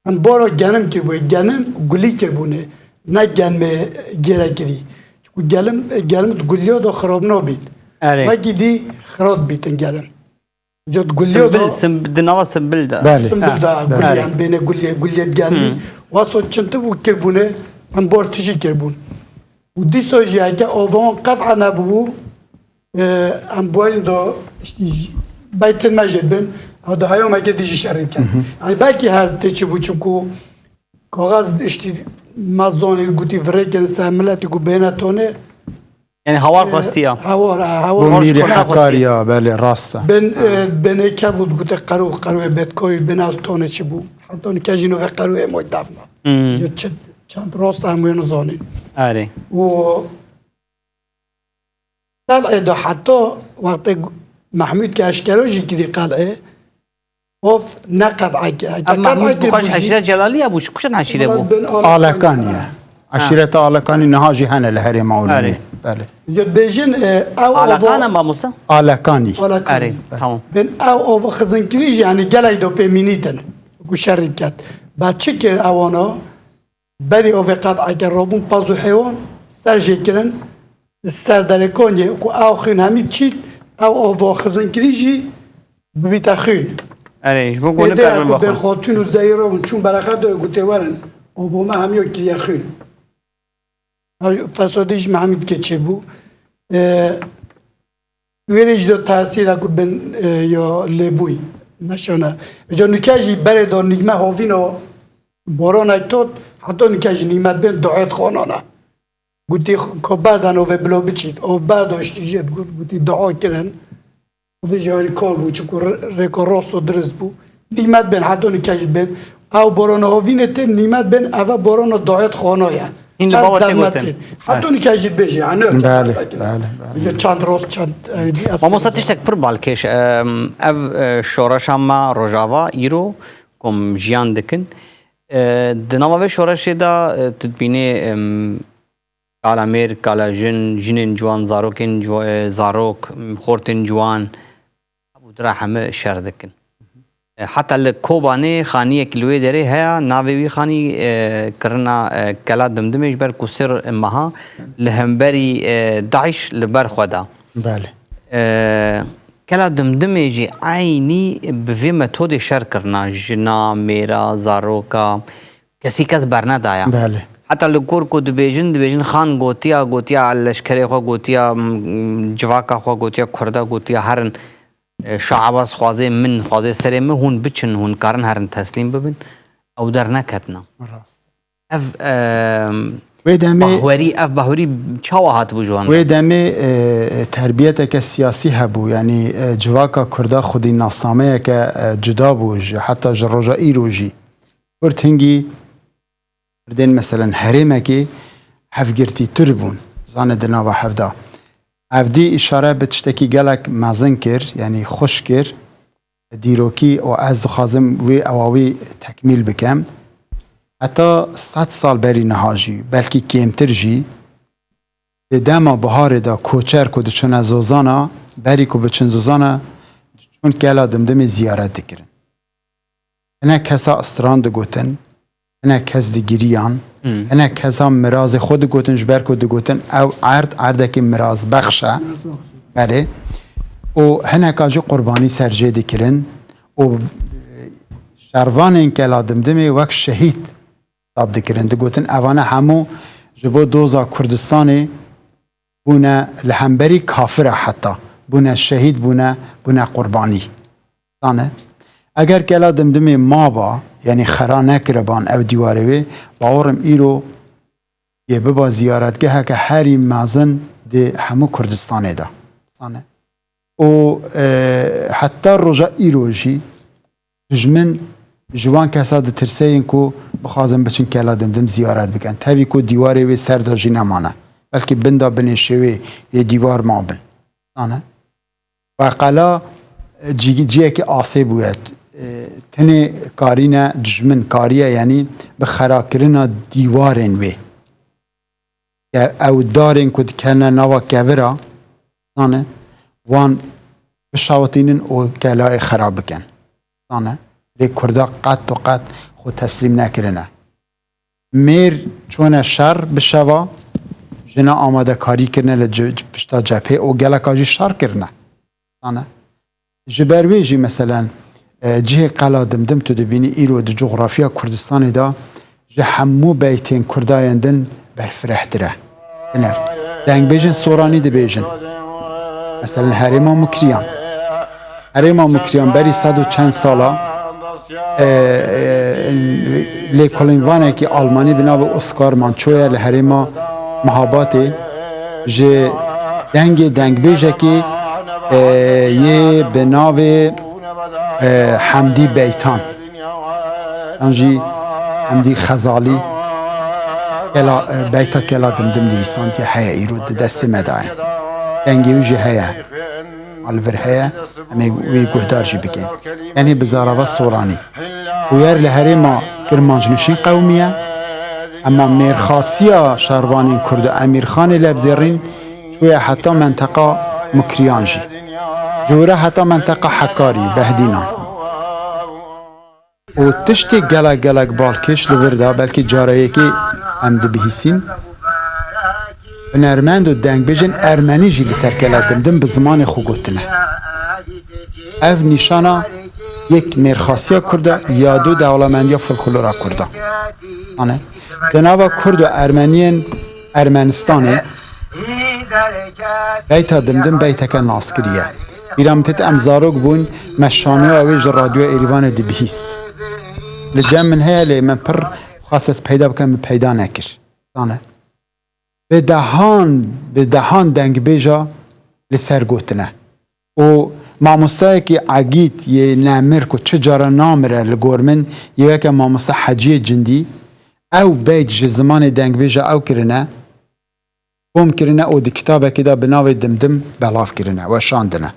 Em bora genim kiribû, genim gulî kiribûne, ne genmê gêre kirî. Çiku gelim, genim guliyo do xirabno bît. Erê. Wekî dî xirab bîtin gelim. Cot guliyo Simbil, do. Simb-, di nava simbil de. Belê. Simbil Ha. da Belê. guliyan bêne guliye, guliye digelî. Hı. Waso çinti bû kirbûne, em bor tijî kirbûn. Û dîso jî heke ovan qet'a nebûbû, e, em buayîn do, işte, j-, beytên me jê bin, ew da heyom heke dijî şerî ken. Hı hı. Yani belkî her tê çi bû, çiku kaxaz, işte, me zonî gotî virêkin ser miletî ku bêne tone, Yani hawar xwestiya. Hawar, ha, hawar. Bu Hawar mîrî xwestiya. Hekariya, belê, rast e. Bên, e, bên eke bû, gote qerû, qerûyê Betkoyî, bên ew tone çi bû. Heta nike jî nove qerûyê moy dafna. Hmm. Yo çi, çend rost em wê nizanîn. Erê. Û qel'ê de heta wextê Mehmûd ke eşkero jî kirî qel'ê, Of, ne qed'eke. Ev Mahmud Buxaş eşîret Celaliye bû, ji kuşan eşîre bû? Alekaniye. Ha. Eşîreta Alekani niha jî hene li herêma Urmiyê. Erê. Belê. Dibêjin, e, ew Alakana ovo mamosta? Alekani. Alekani. Erê, tamam. Bin ew ovo xizinkirî jî, yani gelek do pê mînîtin. Ku şerî ket. Ba çi kir ewana? Berî ovê qed'eke robûn paz û hêwan ser jê kirin, ser derê Konyê ku ew xwîn hemî çît, ew ovo xizinkirî jî bibîte xwîn. Erê, ji bo ku Êdî nikevin ku bên vexwin. Xotûn û zeyî robûn çûn bereqet de gotê werin, ovo me hemiyo kiriye xwîn. Ew fesadî ji me hemî dike çêbû. Ê, Wê rê jî de tesîra ku bin, e, ya lêbûyî. Neşana. Ca nike jî berê de nîgme hovîno boronek tot, heta nike jî nîmet bên duet xonana. Gotî ko berdan ove bilo biçît. O berdo işte jê got, gotî dua kirin. Xwedê jî herî kar bû, çiku re-, rêka rast û dirist bû. Nîmet bên, heta nike jî bên. Ew borona hovînê tê, nîmet bên, eve borona duet xona ye. Hîn li bava tê gotin. Heta nîka jî bêjî, yani. Belê, belê, belê. Çand roz, çand. Mamosta, tiştek pir balkêş. Ev şoreşa me Rojava îro ku em jiyan dikin. Di nava vê şoreşê de tu dibînî kala mêr, kala jin, jinên ciwan, zarokên zarok, xortên ciwan, ev û dira heme şer dikin. Heta li Kobanê xaniyek li wê derê heye, navê wî xanî kirina Kela Dimdimê, ji ber ku sê meha li hemberî DAIŞ li ber xwe da. Belê. Kela Dimdimê jî eynî bi vê metodê şer kirina, jina, mêra, zaroka, kesî kes bernedaya. Belê. Heta li gor ku dibêjin, dibêjin xan gotiya, gotiya leşkerê xwe, gotiya civaka xwe, gotiya kurda, gotiya herin. Şah Ebas xwazê min, xwazê serê min, hûn biçin, hûn karin herin teslîm bibin. Ew derneketine. Rast. Ev Wê demê bahwerî, ev bahwerî çawa hatibû ji wan re? Wê demê e, terbiyeteke siyasî hebû. Yanî e, civaka kurda xwedî nasnameyeke e, cuda bû ji heta ji roja îro jî. Kurd hingî Kurdên meselen herêmekê hevgirtîtir bûn. Zane di nava hevda. Evdî îşare bi tiştekî gelek mezin kir, yanî xweş kir. Dîrokî û ez dixwazim wê ewa wî tekmîl bikem. Heta sed sal berî niha jî, belkî kêmtir jî, di dema biharê de koçer ku diçûne zozana, berî ku biçin zozana, diçûn Kela Dimdimê ziyaret dikirin. Hinek kesa stran digotin, hinek kes digiriyan, hinek kesa mirazê xwe digotin, ji ber ku digotin ew erd, erdekî mirazbexş e. Erê. Û hineka jî qurbanî ser jê dikirin û şervanên Kela Dimdimê wek şehîd hesab dikirin. Digotin evane hemû ji bo doza Kurdistanê bûne li hemberî kafira heta. Bûne şehîd, bûne, bûne qurbanî. Zane. Eger Kela Dimdimê maba, yanî xera nekiriban ew dîwarê wê, bawerim îro yê biba ziyaretgeheke herî mezin di hemû Kurdistanê de. Zane. Û e, heta roja îro jî dijmin ji wan kesa ditirse yên ku bixwazin biçin Kela Dimdim ziyaret bikin. Tevî ku dîwarê wê ser de jî nemane. Belkî bin de binê şêwê yê dîwar mabin. Zane. Ve qela cî- ciyekî asê bûye. E, Tenê karîne dijmin kariye, yanî bi xerakirina dîwarên wê. Ke ew darên ku dikene nava kevira, zane, wan bişawitînin û kelayê xera bikin. Zane, lê Kurda qet û qet xwe teslîm nekirine. Mêr çûne şer bi şeva, jina amadekarî kirine li ce- pişta cephê û geleka jî şer kirine. Zane. Ji ber wê jî meselen e, cihê Qela Dimdim tu dibînî îro di coxrafiya Kurdistanê de ji hemû beytên Kurda yên din berfirehtir e. Biner. Dengbêjên Soranî dibêjin. Meselen herêma Mukriyan. Herêma Mukriyan berî sed û çend sala e, e, lêkolînvanekî Almanî bi navê Oskar Mançoye li herêma Mihabatê ji dengê dengbêjekî e, yê bi navê e, Hemdî Beytan, yan jî Hemdî Xezalî kela, e, beyta Kela Dimdim nivîsandiye, heye îro di destê me de ye. Dengê wî jî heye. A li vir heye, em ê wî guhdar jî bikin. Tenê bi zarava Soranî. Bûyer li herêma Kirmanc nişîn qewimiye, ema mêrxasiya şervanên Kurd û Emîrxanê Lebzêrîn çûye heta menteqa Mukriyan jî. Ji wira heta menteqa Hekarî, Behdînan. Û tiştê gelek gelek balkêş li vir de, belkî cara yekê em dibihîsîn, hunermend û dengbêjên ermenî jî li ser Kela Dimdim bi zimanê xwe gotine. Ev nîşana yek mêrxasiya Kurda ya du dewlemendiya folklora Kurda. Ane, di nava Kurd û Ermeniyên Ermenistanê beyta Dimdim beyteke naskirî ye. Bîra min têt em zarok bûn, me şanoya wê ji Radyoya Êrîvanê dibihîst. Li cem min heye lê min pir xwest ez peyda bikim, min peyda nekir. Zane. Bi dehan, bi dehan dengbêja li ser gotine. Û mamostayekî egîd yê nemir ku çi cara namire li gor min, yê weke mamosta Heciyê Cindî, Ew beyt ji zimanê dengbêja ew kirine, kom kirine û di kitabekê de bi navê Dimdim belav kirine, weşandine.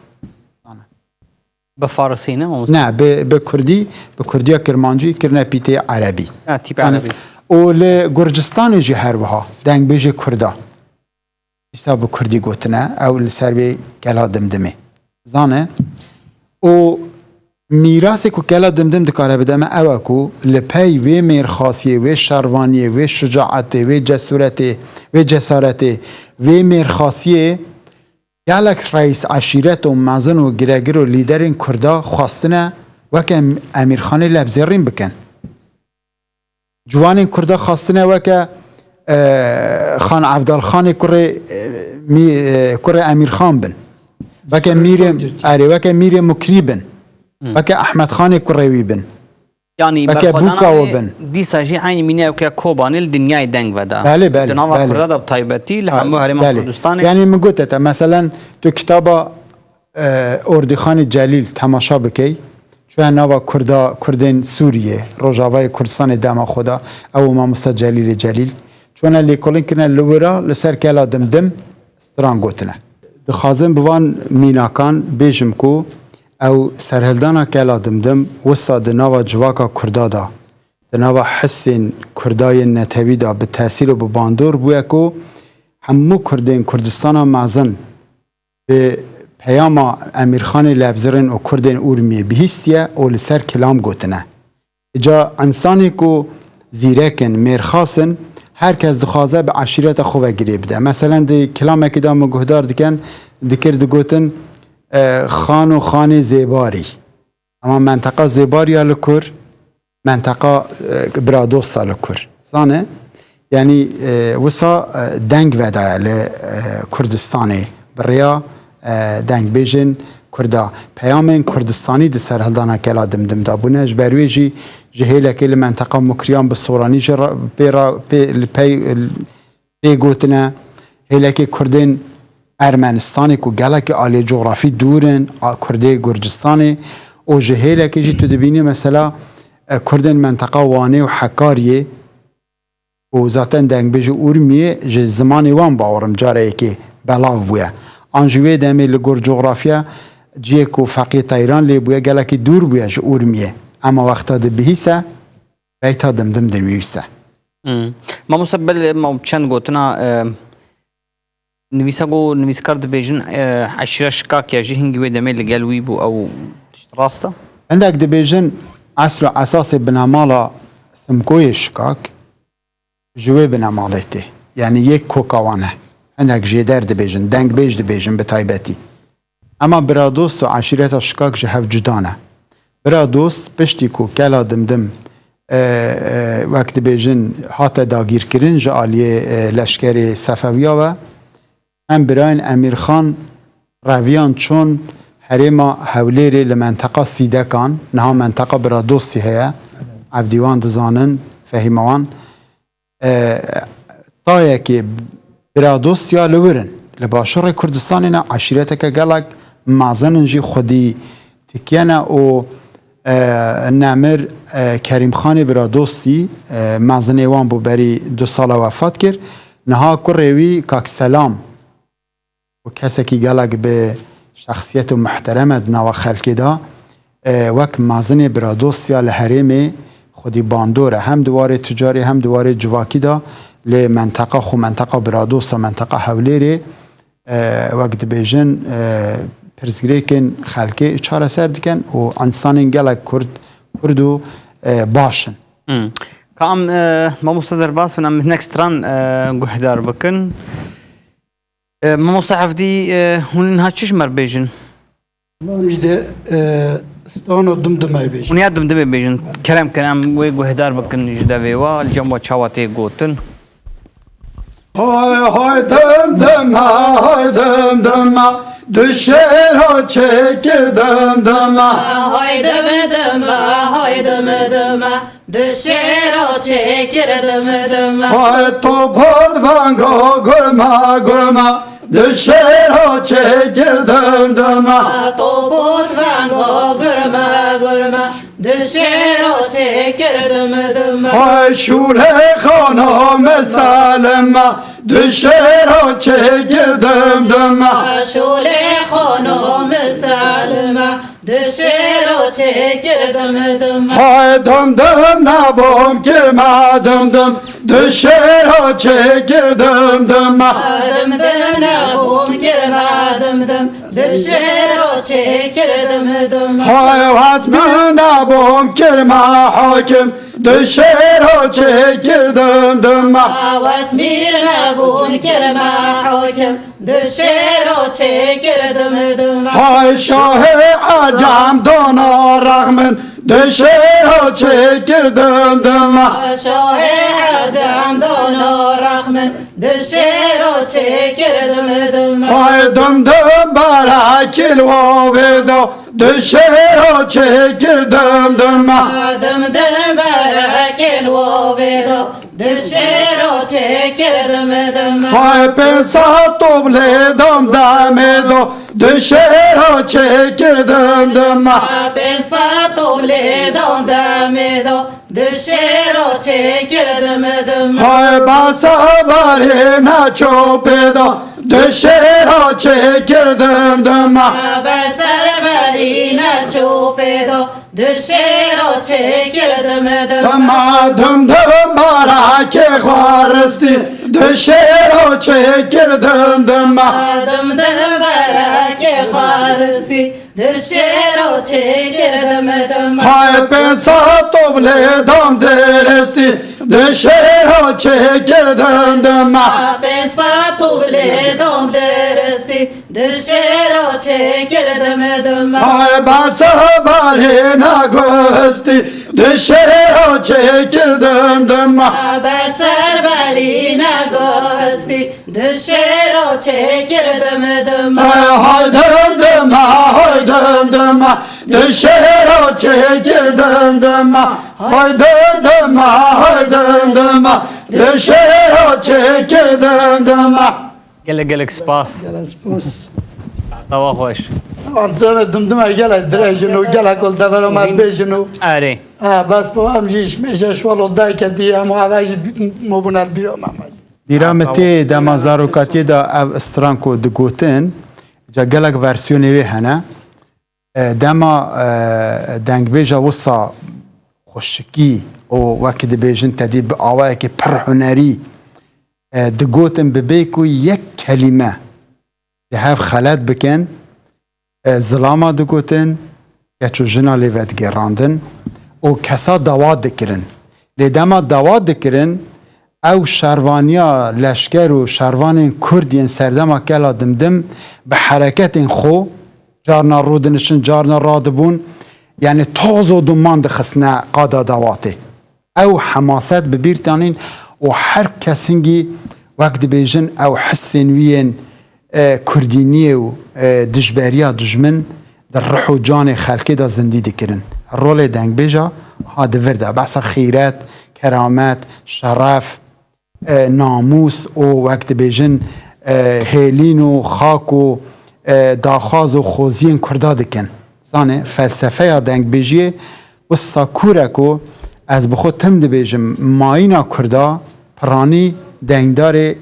Bi farisî ne mamoste? Ne, bi, bi kurdî, bi kurdiya kirmancî kirine pîtê erebî. Ha, tîp Yani, erebî. Û li Gurcistanê jî her wiha dengbêjê kurda. Dîsa bi kurdî gotine, ew li ser wê kela Dimdimê. Zane? Û mîrasê ku kela Dimdim dikare bide me ew e ku li pey wê mêrxasiyê, wê şervaniyê, wê şucaetê, wê cesuretê, wê cesaretê, wê mêrxasiyê gelek reîs eşîret û mezin û giregir û lîderên kurda xwestine weke Emîrxanê levzêrîn bikin. Ciwanên kurda xwestine weke, e, Xan Evdalxanê kurê, e, mî-, e, kurê Emîrxan bin. Weke mîrê, erê, weke mîrê Mukrî bin. Weke Ehmedxanê kurê wî bin. Yanî Weke berxwedana bûka wê we bin. Dîsa jî eynî mîna weke Kobanê li dinyayê deng veda. Belê, belê, Di nava belê. Kurda de bi taybetî li Ha, hemû herêma belê. Kurdistanê. Yanî min gote te, meselen tu kitaba, e, Ordîxanê Celîl temaşa bikey, çûye nava Kurda, Kurdên Sûriyê, Rojavayê Kurdistanê dema xwe de, ew û mamosta Celîlê Celîl, çûne lêkolîn kirine li wira li ser kela Dimdim stran gotine. Dixwazim bi van mînakan bêjim ku ew serhildana kela Dimdim wisa di nava civaka Kurda de, di nava hisên Kurda yên netewî de bi tesîr û bi bandor bûye ku hemû Kurdên Kurdistana mezin bi peyama Emîrxanê Lebzirên û Kurdên Urmiyê bihîstiye û li ser kilam gotine. Îca însanê ku zîrek in, mêrxas in, her kes dixwaze bi eşîreta xwe ve girê bide. Meselen di kilamekî de min guhdar dikin, dikir digotin, e, xan û xanê Zêbarî. Ama menteqa Zêbariya li kur, menteqa, e, Biradosta li kur. Zane? Yanî, e, wisa, e, deng vedaye li, e, Kurdistanê bi rêya, e, dengbêjên Kurda. Peyamên Kurdistanî di serhildana kela Dimdim de bûne. Ji ber wê jî ji hêlekê li menteqa Mukriyan bi soranî jî ra-, pê ra-, pê, li pey, pê gotine, hêlekê Kurdên Ermenistanê ku gelekî aliyê cografî dûr in, a Kurdê Gurcistanê û ji hêlekê jî tu dibînî mesela, e, Kurdên menteqa Wanê û Hekariyê û zaten dengbêjî Urmiyê ji zimanê wan bawerim cara yekê belav bûye. An ji wê demê li gor cografya ciyê ku Feqî Teyran lê bûye gelekî dûr bûye ji Urmiyê. Ema wexta dibihîse, beyta Dimdim dinivîse. Hmm. Mamoste, belê ma çend gotina, e, nivîsa ku nivîskar dibêjin, e, eşîra Şikak ya jî hingî wê demê li gel wî bû, ew tişt rast e? Hindek dibêjin esl û esasê binemala Simkoyê Şikak ji wê binemalê tê. Yanî yek koka wan e. Hinek jêder dibêjin, dengbêj dibêjin bi taybetî. Ema Biradost û eşîreta Şikak ji hev cuda ne. Biradost piştî ku kela Dimdim, e, e, wek dibêjin, hate dagîrkirin ji aliyê, e, leşkerê Sefewiya ve, em birayên Emîrxan reviyan çûn herêma Hewlêrê li menteqa Sîdekan, niha menteqa Biradostî heye, evdî wan dizanin, fehîma wan. E, tayekê Biradostî ya li wir in. Li Başûrê Kurdistanê ne, eşîreteke gelek mezin in jî xwedî tikiyene û, e, nemir, e, Kerîmxanê Biradostî, e, mezinê wan bû, berî du sala wefat kir. Niha kurê wî Kak Selam, û kesekî gelek bi şexsiyet û muhterem e di nava xelkê de, e, wek mezinê Biradostî ya li herêmê xwedî bandor e. Hem di warê ticarî hem di warê civakî de lê menteqa xwe, menteqa Biradost e, menteqa Hewlêrê, e, wek dibêjin, e, pirsgirêkên xelkê çareser dikin û însanên gelek Kurd, Kurd û, e, baş in. Hmm. Ka em, e, mamoste derbas bin, em hinek stran, e, guhdar bikin. E, mamoste Evdî, e, hûn niha çi ji me re bêjin? Ji de, e, strana Dimdimê bêjin. Hûn ya Dimdimê bêjin. Kerem kin, em wê guhdar bikin ji devê wa, li cem wa çawa tê gotin. Hay hay Dimdime, hay Dimdime, du şêra çêkir Dimdime. Hay Dimdime, hay Dimdime, du şêra çêkir Dimdime. Hay topot venga gurma gurma, du şêra çêkir Dimdime. Topot venga gurma gurma. Di şêro çêkir dim dim. Hay şûlê xana misalima, di şêro çêkir dim dim. Şûlê xana misalima, di şêro çêkir dim dim. Hay dim dim nebûm kirma dim dim, di şêro çêkir dim dim. Dim dim nebûm kirma dim dim. Di şêro çêkir dim dim. Hay wesmîr nebûm kirma hakim, di şêro çêkir dim dim. Wesmîr nebûm kirma hakim, di şêro çêkir dim dim. Hay şahê ecem dana rexmin, di şêro çêkir dim dim. Şahê ecem dana rexmin, di şêro çêkir dim dim. Hay dim dim berekî li wavê da, di şêro çêkir dim dim. Dim dim berekî li wavê da, di şêro çêkir dim dim. Hay pênc sed top lê dam demê da, di şêro çêkir dim dim. Pênc sed top lê dam demê da, di şêro çêkir dim dim. Hay bersa berî neçopê da, di şêro çêkir dim dim. Berser berî neçopê da, di şêro çêkir dim dim. Dim dim berekê xwaristî, di şêro çêkir dim dim. Dim dim berekê xwaristî, di şêro çêkir dim dim. Hay pênc sed top lê dam diristî, di şêro çêkir dim dim. Pênc sed top lê dam diristî, di şêro çêkir dim dim. Hay bersa berî neguhistî, di şêro çêkir dim dim. Berser berî neguhistî, di şêro çêkir dim dim. Hay dim dim, hay dim dim, di şêro çêkir dim dim. Hay dim dim, hay dim dim, di şêro çêkir dim dim. Gelek gelek spas. Gelek spas. Tawa xweş. Antene dimdime gelek dirêjin û gelek ol devera me bêjin û. Erê. Ha, bes bo em jî ji mêje şwal ol dayke dî em ava jî mobûne bîra me. Bîra min tê dema zarokatiyê de ev stran ku digotin, ca gelek versiyonê wê hene. E, dema, e, dengbêja wisa xweşikî û wekî dibêjin te dî bi awayekî pir hunerî, e, digotin bi bê ku yek kelîme ji hev xelet bikin, e, zilama digotin, keç û jina lê vedigêrandin û kesa dawa dikirin. Lê dema dawa dikirin, ew şervaniya leşker û şervanên kurd yên serdema Kela Dimdim bi hereketên xwe, carna rûdinişin, carna radibûn, yanî toz û duman dixistine qada dawatê. Ew hemaset bi bîr tanîn û her kes hingî wek dibêjin ew hisên wî yên, e, kurdîniyê û, e, dijberiya dijmin di rih û canê xelkê de zindî dikirin. Rolê dengbêja ha di vir de behsa xîret, keramet, şeref, e, namûs û wek dibêjin, e, hêlîn û xak û, e, daxwaz û xweziyên Kurda dikin. Zanê, felsefeya dengbêjiyê wisa kûr e ku ez bi xwe tim dibêjim, mayîna Kurda piranî dengdarê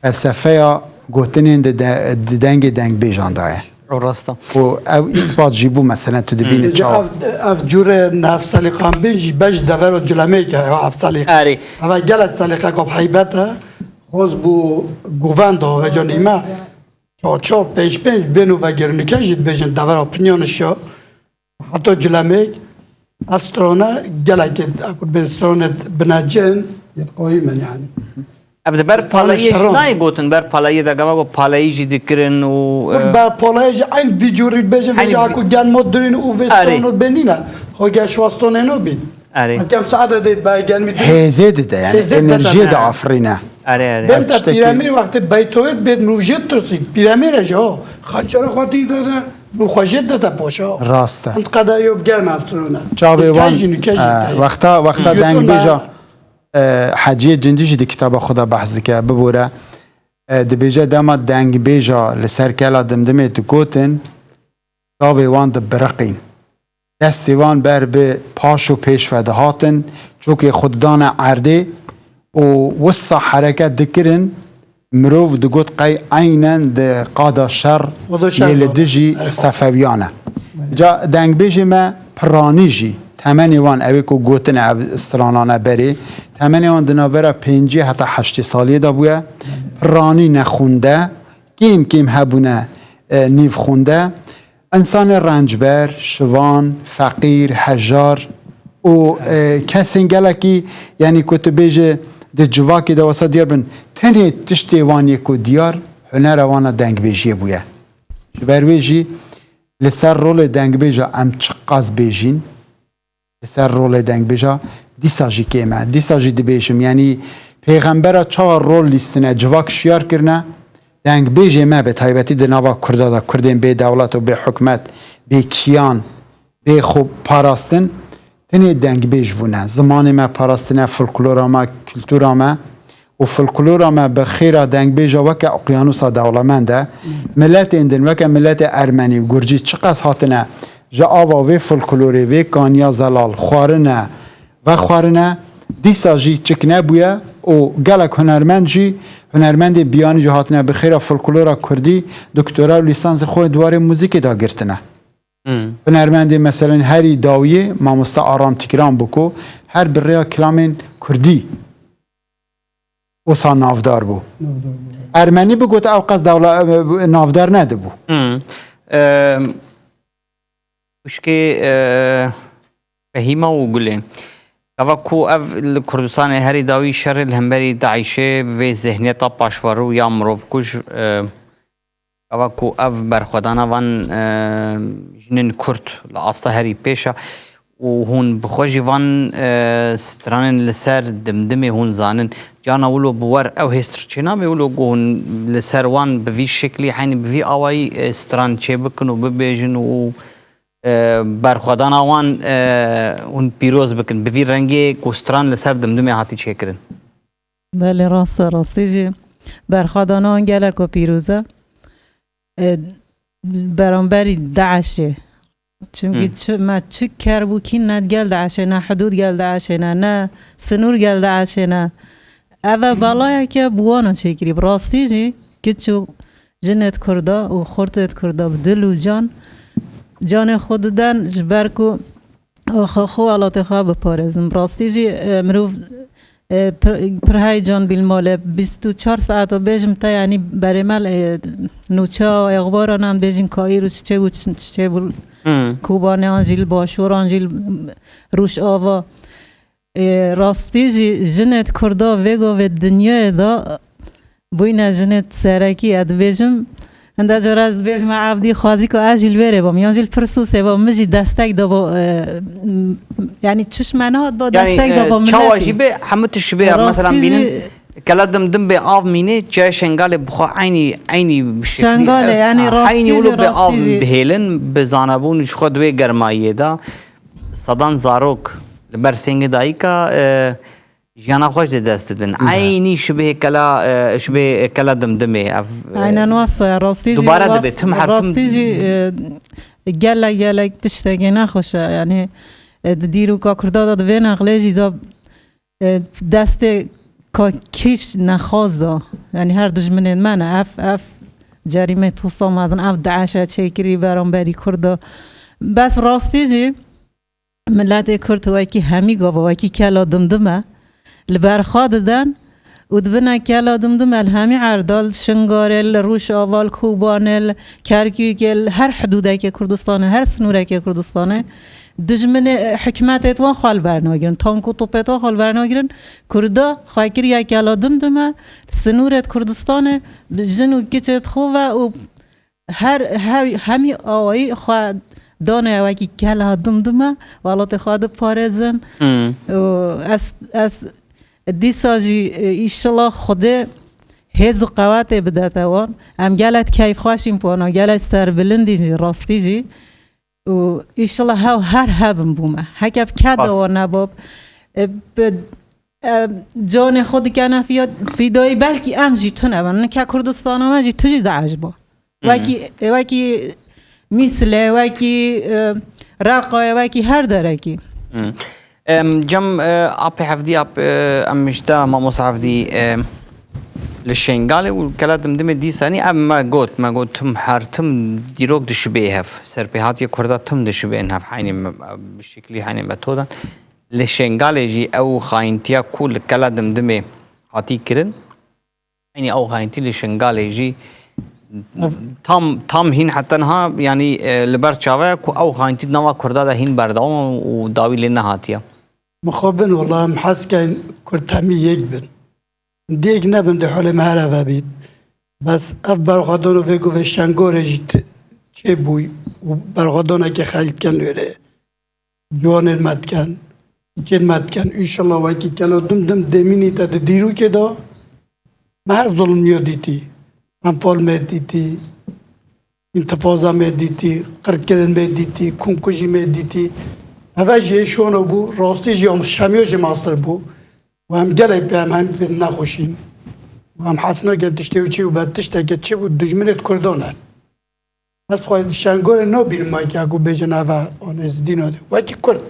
felsefeya gotinên di de-, di dengê dengbêjan de ye. Rast e. Û ew îspat jî bû, meselen, tu dibînî çawa? Ev, ev cûrê heft salîqan bin jî beş dever û cilemêk e, ya heft salîq. Erê. Eva gelek salîqek heybet e. Xwez bû govenda veca nîme. Çar çar, pênc pênc bên û vegerînike jî dibêjin devera Pinyanişa. Heta cilemêk, ev strane gelekê, ew bên strane binecin, yên qayîm in yani. Ev di ber palayê jî nayê gotin, ber palayê de gava ku palayê jî dikirin û, e, ber palayê jî eyn vî cûrî dibêjin, vêca ku gel ma dirîn û vê strano bê nîne. Xwe gel şwa stranê nabîn. Erê. Hekem saete de be gel mi dirîn. Hêzê dide yani, enerjiyê de afirîne. Erê, erê. Bem de pîremîr wextê Beytoyê dibêt mirov jê tirsî. Pîremîr e jî ho. Xançera xwe tî de de, mirov xwe jê dide paşa. Rast e. Mintiqe de yo bi germ ev strane. Çavê wan, jî nuke jî, e, wexta, wexta dengbêja, e, Heciyê Cindî jî di kitaba xwe de behs dike, bibore. E, dibêje dema dengbêja li ser Kela Dimdimê digotin, çavê wan dibiriqîn. Destê wan ber bi paş û pêş ve dihatin, çokê xwe didane erdê û wisa hereket dikirin, mirov digot qey eynen di qada şer Qada şer yê li de. dijî Evet. Sefewiyan e. Ca dengbêjê me Piranî jî temenê wan, ew ê ku gotine ev stranane berê, temenê wan di navbera pêncî heta heştê saliyê de bûye. Piranî nexwinde, kêm kêm hebûne, e, nîv xwinde. Însanê rencber, şivan, feqîr, hejar û, e, kesên gelekî, yanî ku tu bêje di civakê de wesa diyar bin, tenê tiştê wan yê ku diyar, hunera wan a dengbêjiyê bûye. Ji ber wê jî li ser rolê dengbêja em çiqas bêjîn, li ser rolê dengbêja dîsa jî kêm e. Dîsa jî dibêjim, yanî pêxembera çawa rol lîstine, civak şiyar kirine, dengbêjê me bi taybetî di nava Kurda de, Kurdên bê dewlet û bê hikûmet, bê kiyan, bê xwe parastin, tenê dengbêj bûne. Zimanê me parastine, folklora me, kultura me û folklora me bi xêra dengbêja weke oqyanusa dewlemend e. Miletên din weke miletê ermenî û gurcî çiqas hatine ji ava vê folklorê, vê kaniya zelal xwarine, vexwarine, dîsa jî çik nebûye û gelek hunermend jî, hunermendên biyanî jî hatine bi xêra folklora kurdî doktora û lîsansê xwe di warê muzîkê de girtine. Hmm. Hunermendê meselen herî dawiyê mamoste Aram Tîgran bû ku her bi rêya kilamên kurdî wisa navdar bû. Navdar bû. Ermenî bigot ew qas dewla-, navdar nedibû. Hmm. Em, Xwişkê, e, Fehîma û Gulê. Gava ku ev li Kurdistanê herî dawî şerê li hemberî DAIŞê vê zihniyeta paşverû ya mirovkuj, e, gava ku ev berxwedana van, e, jinên Kurd li asta herî pêş e û hûn bi xwe jî van, e, stranên li ser Dimdimê hûn zanin. Cana wilo bi wer ew hêstir çênabe wilo ku hûn li ser wan bi vî şeklî, heynî bi vî awayî, e, stran çêbikin û bibêjin û e, berxwedana wan, e, hûn pîroz bikin, bi vî rengê ku stran li ser Dimdimê hatî çêkirin? Belê, rast e, rastî jî berxwedana wan geleko pîroz e. E, beramberî DAIŞê. Çimkî Hmm. çi, me çi kerbûkî ne gel DAIŞê ne, hidûd gel DAIŞê ne, ne sinûr gel DAIŞê ne. Ev e belayeke bi wana çêkirî. Bi rastî jî kiç û jinêt Kurda û xurtêt Kurda bi dil û can, canê xwe diden ji ber ku xwe, xwe welatê xwe biparêzin. Bi rastî jî, e, mirov, e, pir, pir heyecan bî li malê. Bîst û çar saet û bêjim te, yanî berê me, e, nûçe, exbaran em bêjin ka îro çi çêbû, çi, çi çêbû. Hmm. Kobanê an jî li Başûr an jî li Rojava. Ê, rastî jî jinêt Kurda vê gavê dinyayê de bûyne jinêt serekî, ez dibêjim. Hinde cara ez dibêjim, ev dî xwazî ku ez jî li wê rê bam, yan jî li Pirsûsê bam, min jî destek dabo, e, m-, yanî çiş me nehat ba, yanî, destek e, dabo çawa miletî. Jî be, hemû tişt be, rastî mesela jî bînin, kela Dimdim bê av mîne, çiya Şengalê bi xwe eynî, eynî bi şeklî, Şengalê, e, yanî ha, rastî eynî jî, wilo bê av rastî jî. Bihêlin, bi zanebûn ji xwe di wê germayiyê de. Sedan zarok li ber sêngê dayika, e, jiyana xwe ji dest didin. Eynî şibê kela, e, şibê kela Dimdimê. Ev, e, Aynen wasa ya, rastî jî dubare was-, dibe, tim her tim rastî jî, e, gelek, gelek tiştekê nexweş e. Yanî, e, di dîroka Kurda de, di vê nexlê jî de, e, destê ka kîş nexwaz da. Yanî her dijminên me ne. Ev, ev cerîmê tosa mezin, ev DAIŞ e çêkirî beramberî Kurda. Bes rastî jî, Miletê Kurd wekî hemî gava, wekî kela Dimdim e, li ber xwe diden û dibine kela Dimdim e li hemî erda, li Şingalê, li Rojava, li Kobanê, li Kerkûkê, li her hidûdekê Kurdistanê, her sinûrekê Kurdistanê, dijminê, e, hikmetê wan xwe li ber nagirin, tank û topê wan xwe li ber nagirin, Kurda xwe kiriye kela Dimdim e, sinûrêt Kurdistanê, bi jin û kiçêt xwe ve û her, her, hemî awayî xwe dane wekî kela Dimdime, welatê xwe diparêzin. Hmm. Û ez, ez dîsa jî, e, îşila Xwedê hêz û qewetê bidete wan. Em gelek keyfxweşîn bi wana, gelek serbilindî jî, rastî jî. Û îşila hew her hebin bû me. Heke bi keda Spas. Wan nebob, e, bi, e, canê xwe dikene fiya-, fîdayî, belkî em jî tune bin. Nike Kurdistana me jî tu jî DAIŞ bû. Hı hı. Wekî, wekî Mîsle, wekî, e, Reqayê, wekî her derekî. Em, cem, e, apê Hevdî, ap, e, em işte Mamos Hevdî, e, li Şengalê û Kela Dimdimê dîsanî, em me got, me got tim her tim dîrok dişibê hev. Serpêhatiye Kurda tim dişibên hev, heynî me, bi şeklî heynî metodan. Li Şengalê jî ew xayintiya ku li Kela Dimdimê hatî kirin, Eynî ew xayintî li Şingalê jî tam, tam hîn heta niha, yanî, e, li ber çav e ku ew xayintî di nava Kurda de hîn berdewam e û dawî lê nehatiye. Mixabin wela em hez keyn Kurd hemî yek bin. Diyek nebin di holê me her eve bît. Bes ev berxwedano vê ku vê Şengorê jî te-, çêbûy û berxwedaneke xelk ken wêrê. Ciwanên me dikin, kiçên me dikin. Înşallah wekî Kelo Dimdim demînî te di dîrokê de me her zulmiyo dîtî. Enfal me dîtî, întifaza me dîtî, qirkirin me dîtî, kunkujî me dîtî. Heve jî şono bû, rastî jî em şemiyo jî mastir bû. Û em gelek pê em hem pê nexweşîn. Û em hes nakin tiştê wî çi bû, be tişteke çi bû, dijminê di Kurdan e. Ez xwe di Şengorê nabînim wekî ku bêjin eve anêz dîno de. Wekî Kurd.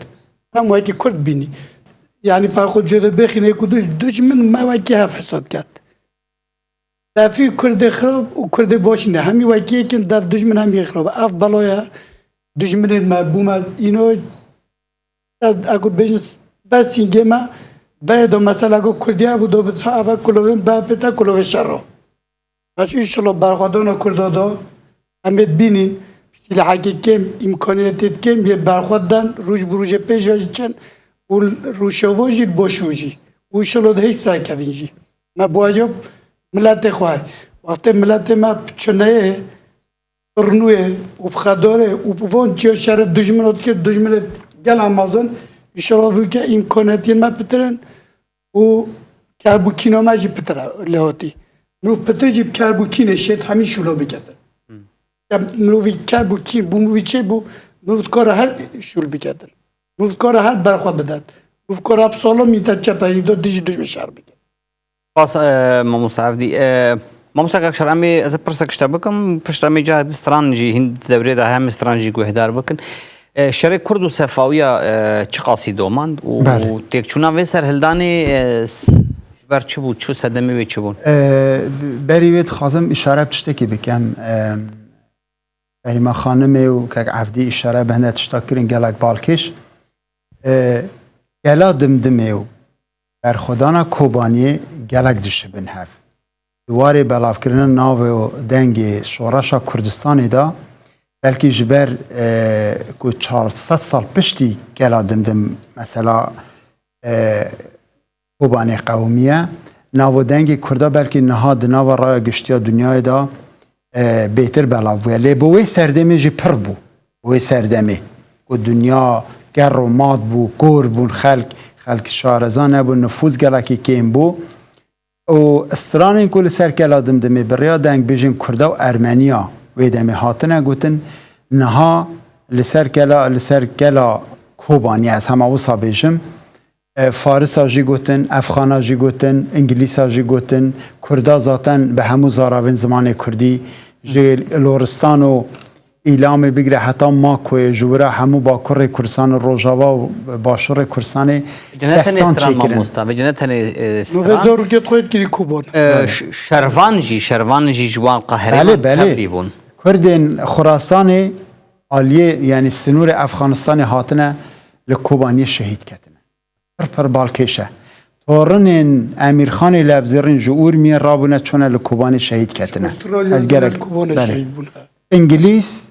Em wekî Kurd bînî. Yanî ferqo cê de bêxîne ku duj-, dijmin me wekî hev hesab ket. Defî Kurdê xirab û Kurdê baş ne. Hemî wekî yekin def dijmin hemî xirab. Ev beloya dijminên me bû me îno. Ev, ev ku bêjin ber sîngê me, berê de mesela ku Kurdiya bû do bi eve kulovên B P T kulovê şero. Bes înşallah berxwedana Kurda da em ê bînîn, sîlehekê kêm, îmkaniyetê kêm yê berxwe dan, roj bi rojê pêş ve jî çin û rûşevo jî, boş rû jî. Û înşallah da hêj serkevin jî. Me bi wayo miletê xwe. Wextê miletê me çineyê, bi rûnûyê û bi xedorê û bi von çiyo şerê dijmin ot kir, dijminê gela mezin, înşallah vûke îmkaniyetiyên me pitirin. û kerbûkîna me jî pitir e lê hatî. Mirov pitir jî bi kerbûkînê şêt hemî şûlo biketin. Ya mirovî kerbûkîn bû, mirovî çê bû, mirov dikare her şûl biketin. Mirov dikare her berxwe bidet. Mirov dikare bi salamî de çeperî de dijî dijmin şer biket. Spas, e, Mamosta Evdî. E, Mamosta Kakşar, em ê, ez ê pirsek ji te bikim, piştre em ê cahê di stran jî, hîn di dewrê de hemî stran jî guhdar bikin. E, şerê Kurd û Sefawiya, e, çiqasî domand û, Belê. û têkçûna vê serhildanê, e, s-, ji ber çi bû, çi sedemê wê çi bûn? E, berî wê dixwazim îşare bi tiştekî bikim. E, Fehîma Xanimê û Kek Evdî îşare bi hinde tişta kirin gelek balkêş. E, gela Dimdimê û berxwedana Kobaniyê gelek dişibin hev. Di warê belavkirina navê û dengê şoreşa Kurdistanê de belkî ji ber, e, ku çar sed sal piştî gela Dimdim mesela, e, Kobanê qewimiye, nav û dengê Kurda belkî niha di nava raya giştiya dinyayê de, e, bêtir belav bûye. Lê bi wê serdemê jî pir bû. Bi wê serdemê ku dinya ger û mat bû, kor bûn xelk, xelk şareza nebûn, nifûs gelekî kêm bû. Û stranên ku li ser Kela Dimdimê bi rêya dengbêjên Kurda û Ermeniya wê demê hatine gotin, niha li ser Kela, li ser Kela Kobaniyê, ez hema wisa bêjim, e, Farisa jî gotin, Efxana jî gotin, Îngilîsa jî gotin, Kurda zaten bi hemû zaravên zimanê Kurdî, ji Loristan û Îlamê bigire heta Makoyê, ji wira hemû Bakurê Kurdistanê, Rojava û Başûrê Kurdistanê destan çêkirin. Mamosta, vêce ne tenê, e, stran. Nûvê zarokê xwe dikirî Koban. E, ş-, şervan jî, şervan jî ji wan qaherêman tevlî bûn. Kurdên Xurasanê aliyê, yanî sinûrê Efxanistanê hatine li Kobaniyê şehîd ketine. Pir pir balkêş e. Torinên Emîrxanê Lebzêrîn ji Urmiyê rabûne çûne li Kobanê şehîd ketine. Ez gerek, belê. Îngilîz,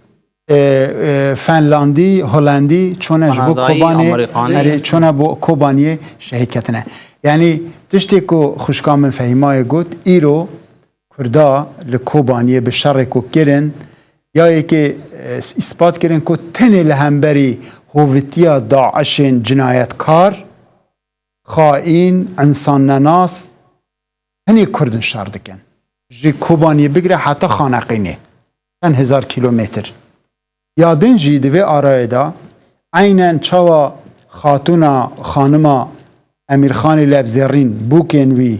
e, e, Fenlandî, Holandî çûne ji bo Kobanê, erê, çûne bo Kobaniyê şehîd ketine. Yanî tiştê ku xwişka min Fehîmayê got, îro Kurda li Kobaniyê bi şerê ku kirin, ya yekê, e, îspat kirin ku tenê li hemberî hovitiya DAIŞ'ên cinayetkar, xaîn, însannenas, hinê Kurd in şer dikin. Ji Kobaniyê bigire heta Xaneqînê, çend hezar kîlometr. Ya din jî di vê arayê de eynen çawa xatûna, xanima Emîrxanê Lebzêrîn, bûkên wî,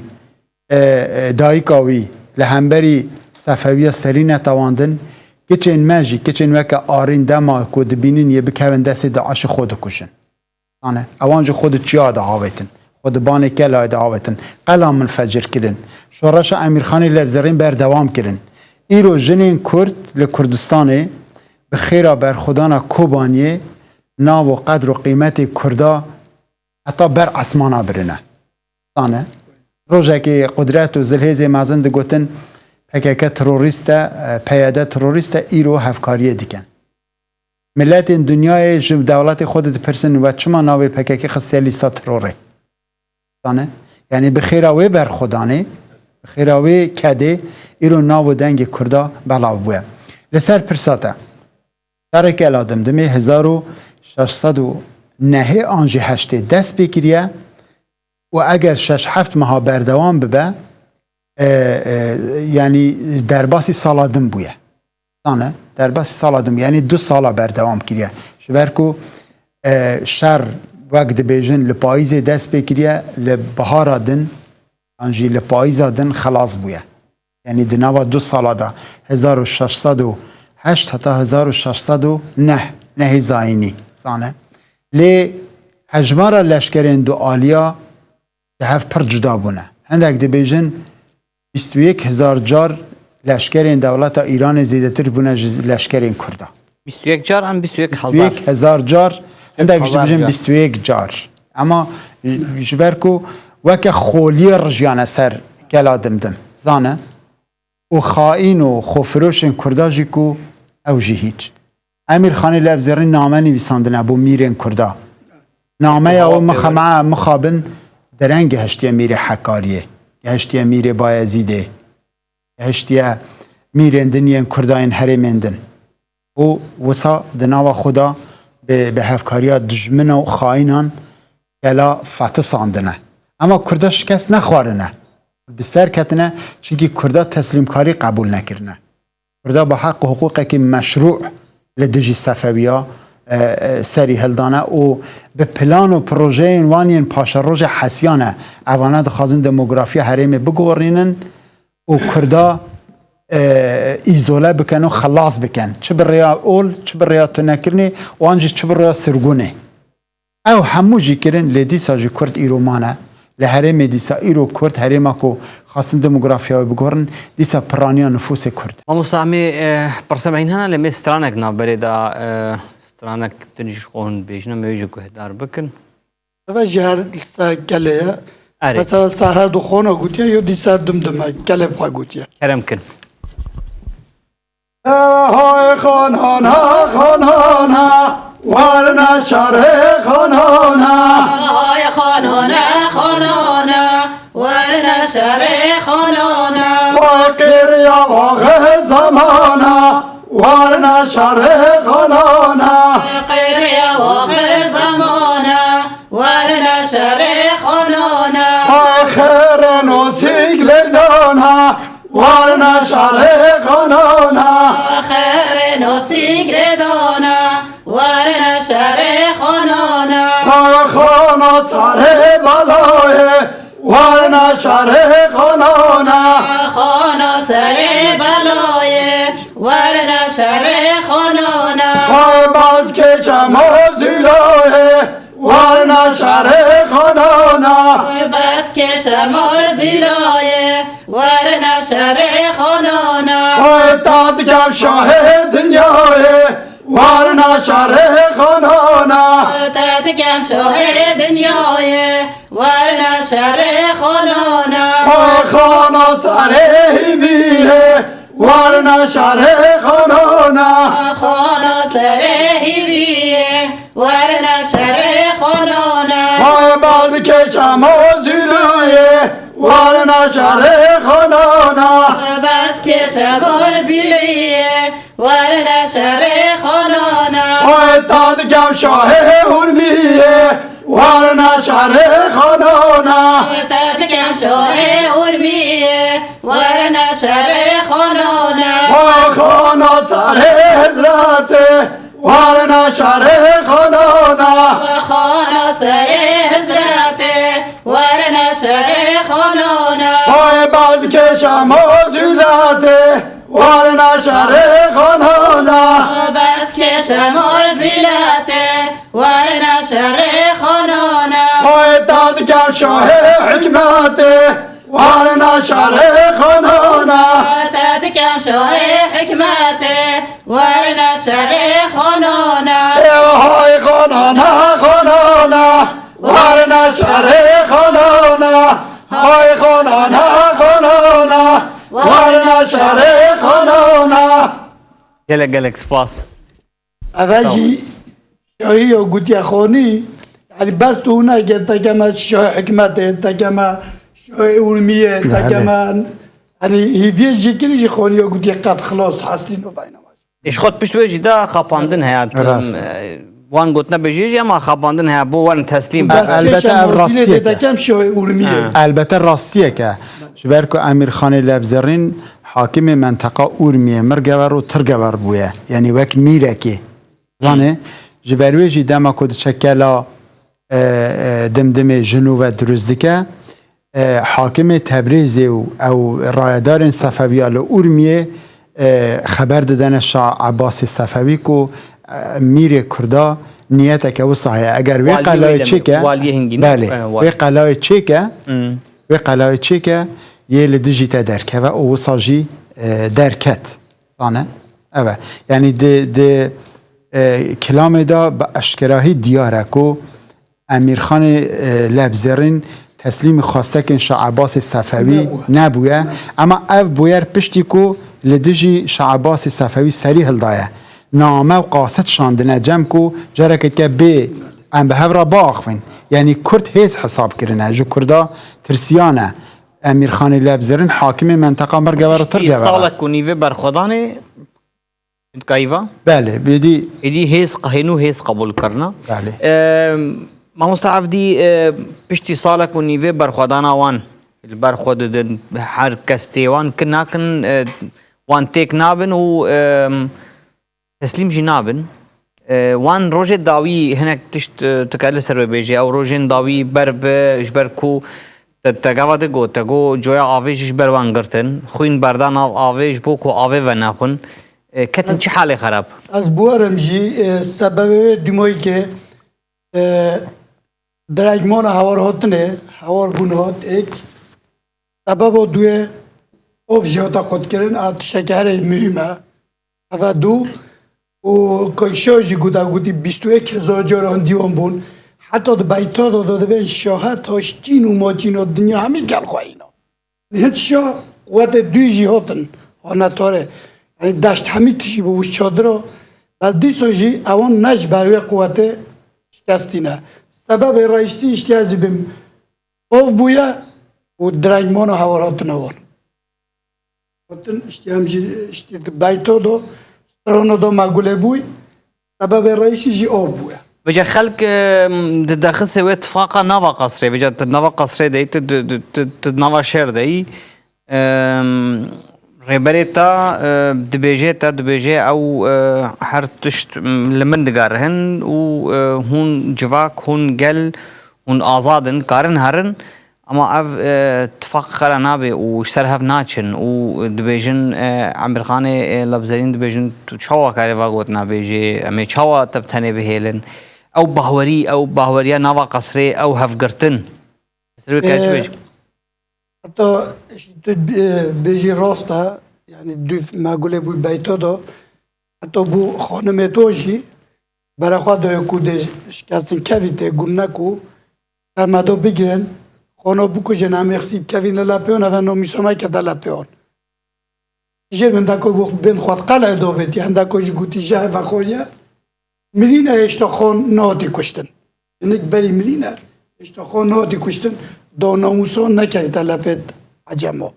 e, e, dayika wî li hemberî Sefewiya serî netewandin, Kiçên me jî, kiçên weke Arîn dema ku dibînin yê bikevin destê DAIŞê xwe dikujin. Zane, ewan jî xwe di çiya de avêtin. Xwe di banê kelayê de avêtin. Qela min fecir kirin. Şoreşa Emîrxanê Levzerîn berdewam kirin. Îro jinên Kurd li Kurdistanê bi xêra berxwedana Kobaniyê nav û qedr û qîmetê Kurda heta ber esmana birine. Zane, rojekê qudret û zilhêzê mezin digotin P K K terorîst e, e, P Y D terorîst e, îro hevkariyê dikin. Miletên dinyayê ji dewletê xwe de dipirsin, we çima navê P K K xistiye lîsta terorê? Zane? Yanî bi xêra wê berxwedanê, bi xêra wê kedê, îro nav û dengê Kurda belav bûye. Li ser pirsa te, sereke la Dimdimê hezar û şeş sed û nehê an jî heştê dest pê kiriye û eger şeş heft meha berdewam bibe, e, e, yanî derbasî sala din bûye. Zane, derbasî sala din, yanî du sala berdewam kiriye. Ji ber ku, e, şer, wek dibêjin, li payîzê dest pê kiriye, li bihara din, an jî li payîza din xelas bûye. Yanî di nava du sala de, hezar û şeş sed û heşt heta hezar û şeş sed û neh, nehê zayînî, zane. Lê hejmara leşkerên dualiya di hev pir cuda bûne. Hindek dibêjin, bîst û yek hezar car leşkerên dewleta Îranê zêdetir bûne ji leşkerên Kurda. Bîst û yek car an bîst û yek hezar? Bîst û yek hezar car, hindek jî dibêjin bîst û yek car. Ema ji ber ku weke xoliyê rijiyane ser gela Dimdim, zane, û xaîn û xwefiroşên Kurda jî ku ew jî hîç. Emîr Xanê Levzêrî name nivîsandine bo mîrên Kurda. Nameya wî mixe-, me-, mixabin dereng gihiştiye mîrê Hekariyê, gihiştiye mîrê Bayezîdê, gihiştiye mîrên din yên Kurda yên herêmên din. Û wisa di nava xwe de bi, bi hevkariya dijmina û xaînan gela fetisandine. Ema Kurda şikest nexwarine. Bi ser ketine, çimkî Kurda teslîmkarî qebûl nekirine. Kurda bi heq û hiqûqekî meşrû li dijî Sefewiya, e, e, serî hildane û bi plan û projeyên wan yên paşerojê hesiyane. Evane dixwazin demografiya herêmê bigorînin û Kurda, e, îzole bikin û xelas bikin. Çi bi rêya ol, çi bi rêya tunekirinê û an jî çi bi rêya sirgûnê. Ew hemû jî kirin, lê dîsa jî Kurd îro mane. Li herêmê dîsa îro Kurd, herêma ku xwestin demografiya wê bigorin, dîsa piraniya nifûsê Kurd e. Mamosta, em ê, e, pirse me hîn hene, lê me stranek navberê de, e, stranek tu jî ji xwe hûn bêjine, me wê jî guhdar bikin. Eve jî her li ser gelê ye. Erê. Mesela ser her du xona gotiye, yo dî ser Dimdim e, gelê bi xwe gotiye. Kerem kin. Hay xanana, xanana, warna şarê xanana. Hay xanana, xanana, warna şarê xanana. Vay qêriya vaxir zamana, warna şarê xanana. Qêriya vaxir zamana, warna şarê xanana. Hay xêrê nosîk lê dana, warna şarê xanana. Xerê nosîk lê dana, warna şarê xanana. Xana sarê balayê, warna şarê xanana. Xana serê balayê, warna şarê xanana. Xan baz keşa mazîlayê, warna şarê xanana. Bas keşa mor zîlayê, warna şarê xanana. Oy ta dikem şahê dinyayê, warna şarê xanana. Ta dikem şahê dinyayê, warna şarê xanana. Oy xana sarê hîviyê, warna şarê xanana. Xana serê hîviyê, warna şarê xanana. Hay bal keşa mozîliyê, warna şarê xanana. Bas keşa mozîliyê, warna şarê xanana. Hay ta dikem şahê hurmiyê, warna şarê xanana. Ta dikem şahê hurmiyê, warna şarê xanana. Hay xana sarê hizretê, warna şarê xanana. Xana serê hizretê, warna şarê xanana. Hay bal keşa mozîlatê, warna şarê xanana. Şemor zîlate, werna şerê xonona. Hay ta dikem şahê hikmete, werna şerê xonona. Hay ta dikem şahê hikmete, werna şerê xonona. Ê hay xonona, xonona, werna şerê xonona. Hay xonona, xonona, werna şerê xonona. Gelek gelek spas. Eve jî şahî yo gutiye xonî, yani bes tu neke tekeme şahê hikmetê, tekeme şahê urmiyê, Bele. tekeme, yani hîviyê jî kirî jî xonî yo gutiye qet xilas hestî no bayna. Ji xwe pişt wê jî de xapandin heye. Rast. Em, e, wan gotina bêjî jî ema xapandin heye bo werin teslîm Bes bin. Elbette ev kêşa rastiyek e. Mordînê de dekem şahê urmiyê. Ha. Elbette rastiyek e. Ji ber ku Emîrxanê Lebzerîn hakimê menteqa Urmiyê, Mirgever û Tirgever bûye. Yanî wek mîrekê. Zanê, ji ber wê jî dema ku diçe kela, e, e, Dimdimê Jinûve dirust dike, e, hakimê Tebrêzê û ew rayedarên Sefewiya li Urmiyê, e, xeber didene Şah Ebasê Sefewî ku, e, mîrê Kurda niyeteke wisa heye. Eger wê Waliyê wê qelayê demê, çêke, waliyê hingî ne? Belê, E, wal- wê qelayê çêke, Hmm. wê qelayê çêke, yê li dijî te derkeve û wisa jî, e, derket. Zane? Ev e. Yanî di, di, e, kilamê de bi eşkerahî diyar e ku Emîrxanê, e, Lebzerîn teslîmî xwestekên Şah Ebasê Sefewî Nebûye. nebûye. Ne. Ema ev bûyer piştî ku li dijî Şah Ebasê Sefewî serî hildaye. Name û qasid şandine cem ku careke dike bê em bi hev re biaxivin. Yanî Kurd hêz hesab kirine. Ji Kurda tirsiyane. Emîrxanê Lebzerîn hakimê menteqa Mirgever û Tirgever e. Salek û nîvê berxwedanê Kayva? Belê, bêdî. Êdî hêz, hênû hêz qebûl kirina. Belê. Em, mamosta Evdî, e, piştî salek û nîvê berxwedana wan li ber xwe didin, her kes tê wan ki nakin, e, wan têk nabin û, em, teslîm jî nabin. E, wan rojê dawî hinek tişt, e, tu kar li ser wê bêjî, ew rojên dawî ber bi, ji ber ku te, te gava digot, te got coya avê jî ji ber wan girtin, xwîn berda nav avê ji bo ku avê venexwin. E, ketin çi halê xerab? Ez biwerim jî, e, sebebê wê dûmoyî ke, e, dirêjmana hawar hatinê, hawar bûn hat êk. Sebebo duyê ov jî hata qutkirin, a tiştekî herê muhîm e. Eve du û ku şo jî guda gotî bîst û yek hezar caran dîwan bûn. Heta di beyta de, de dibên şahet ha ştîn û maçîna dinya hemî gel xwe îna. Hin şa quwetê dû jî hatin, hane tare. Yani deşt hemî tişî bû çadira. Bel dîsa jî ewan ne ji ber wê quwetê şikestî ne. Sebebê rayîştî îştî ez jî bim ov bûye û direngmana hewar hatine wan. Hatin îştî em jî îştî di beyta de, strana de me gule bûy. Sebebê rayîşî jî ov bûye. Vêca xelk, e, didexise wê tifaqa nava qesrê. Vêca tu nava qesrê de yî, tu, tu, tu, tu, tu nava şer de yî. Em, rêberê te, e, dibêje, te dibêje ew, e, her tişt, m, li min digerihin û, e, hûn civak, hûn gel, hûn azad in, karin herin. Ema ev, e, tifaq xera nabe û ji ser hev naçin û dibêjin, e, Emirxanê, e, Lebzerîn dibêjin, tu çawa karê va gotina bêjê, em ê çawa te bi tenê bihêlin? Ew bahwerî, ew bahweriya nava qesrê, ew hevgirtin. Ser wê kar çi E, bêjî? Heta tu, e, bêjî rast e, yani dûv me gulê bû beyta da, heta bû xanimê to jî, bere xwe daye ku dê şikestin kevî tê gul neku, sermedo bigirin, xano bikujin, em êxsî kevîn li lepê wan, eve namîsa me kete lepê wan. Jêr min deko bû bên xwe qelê dovêtî, hindeko jî gotî ji heve xwe ye. Mirîne hêşta xon nehatî kuştin. Hinek berî mirîne hêşta xon nehatî kuştin. Do namûsa nekevîte lepêt ecemo.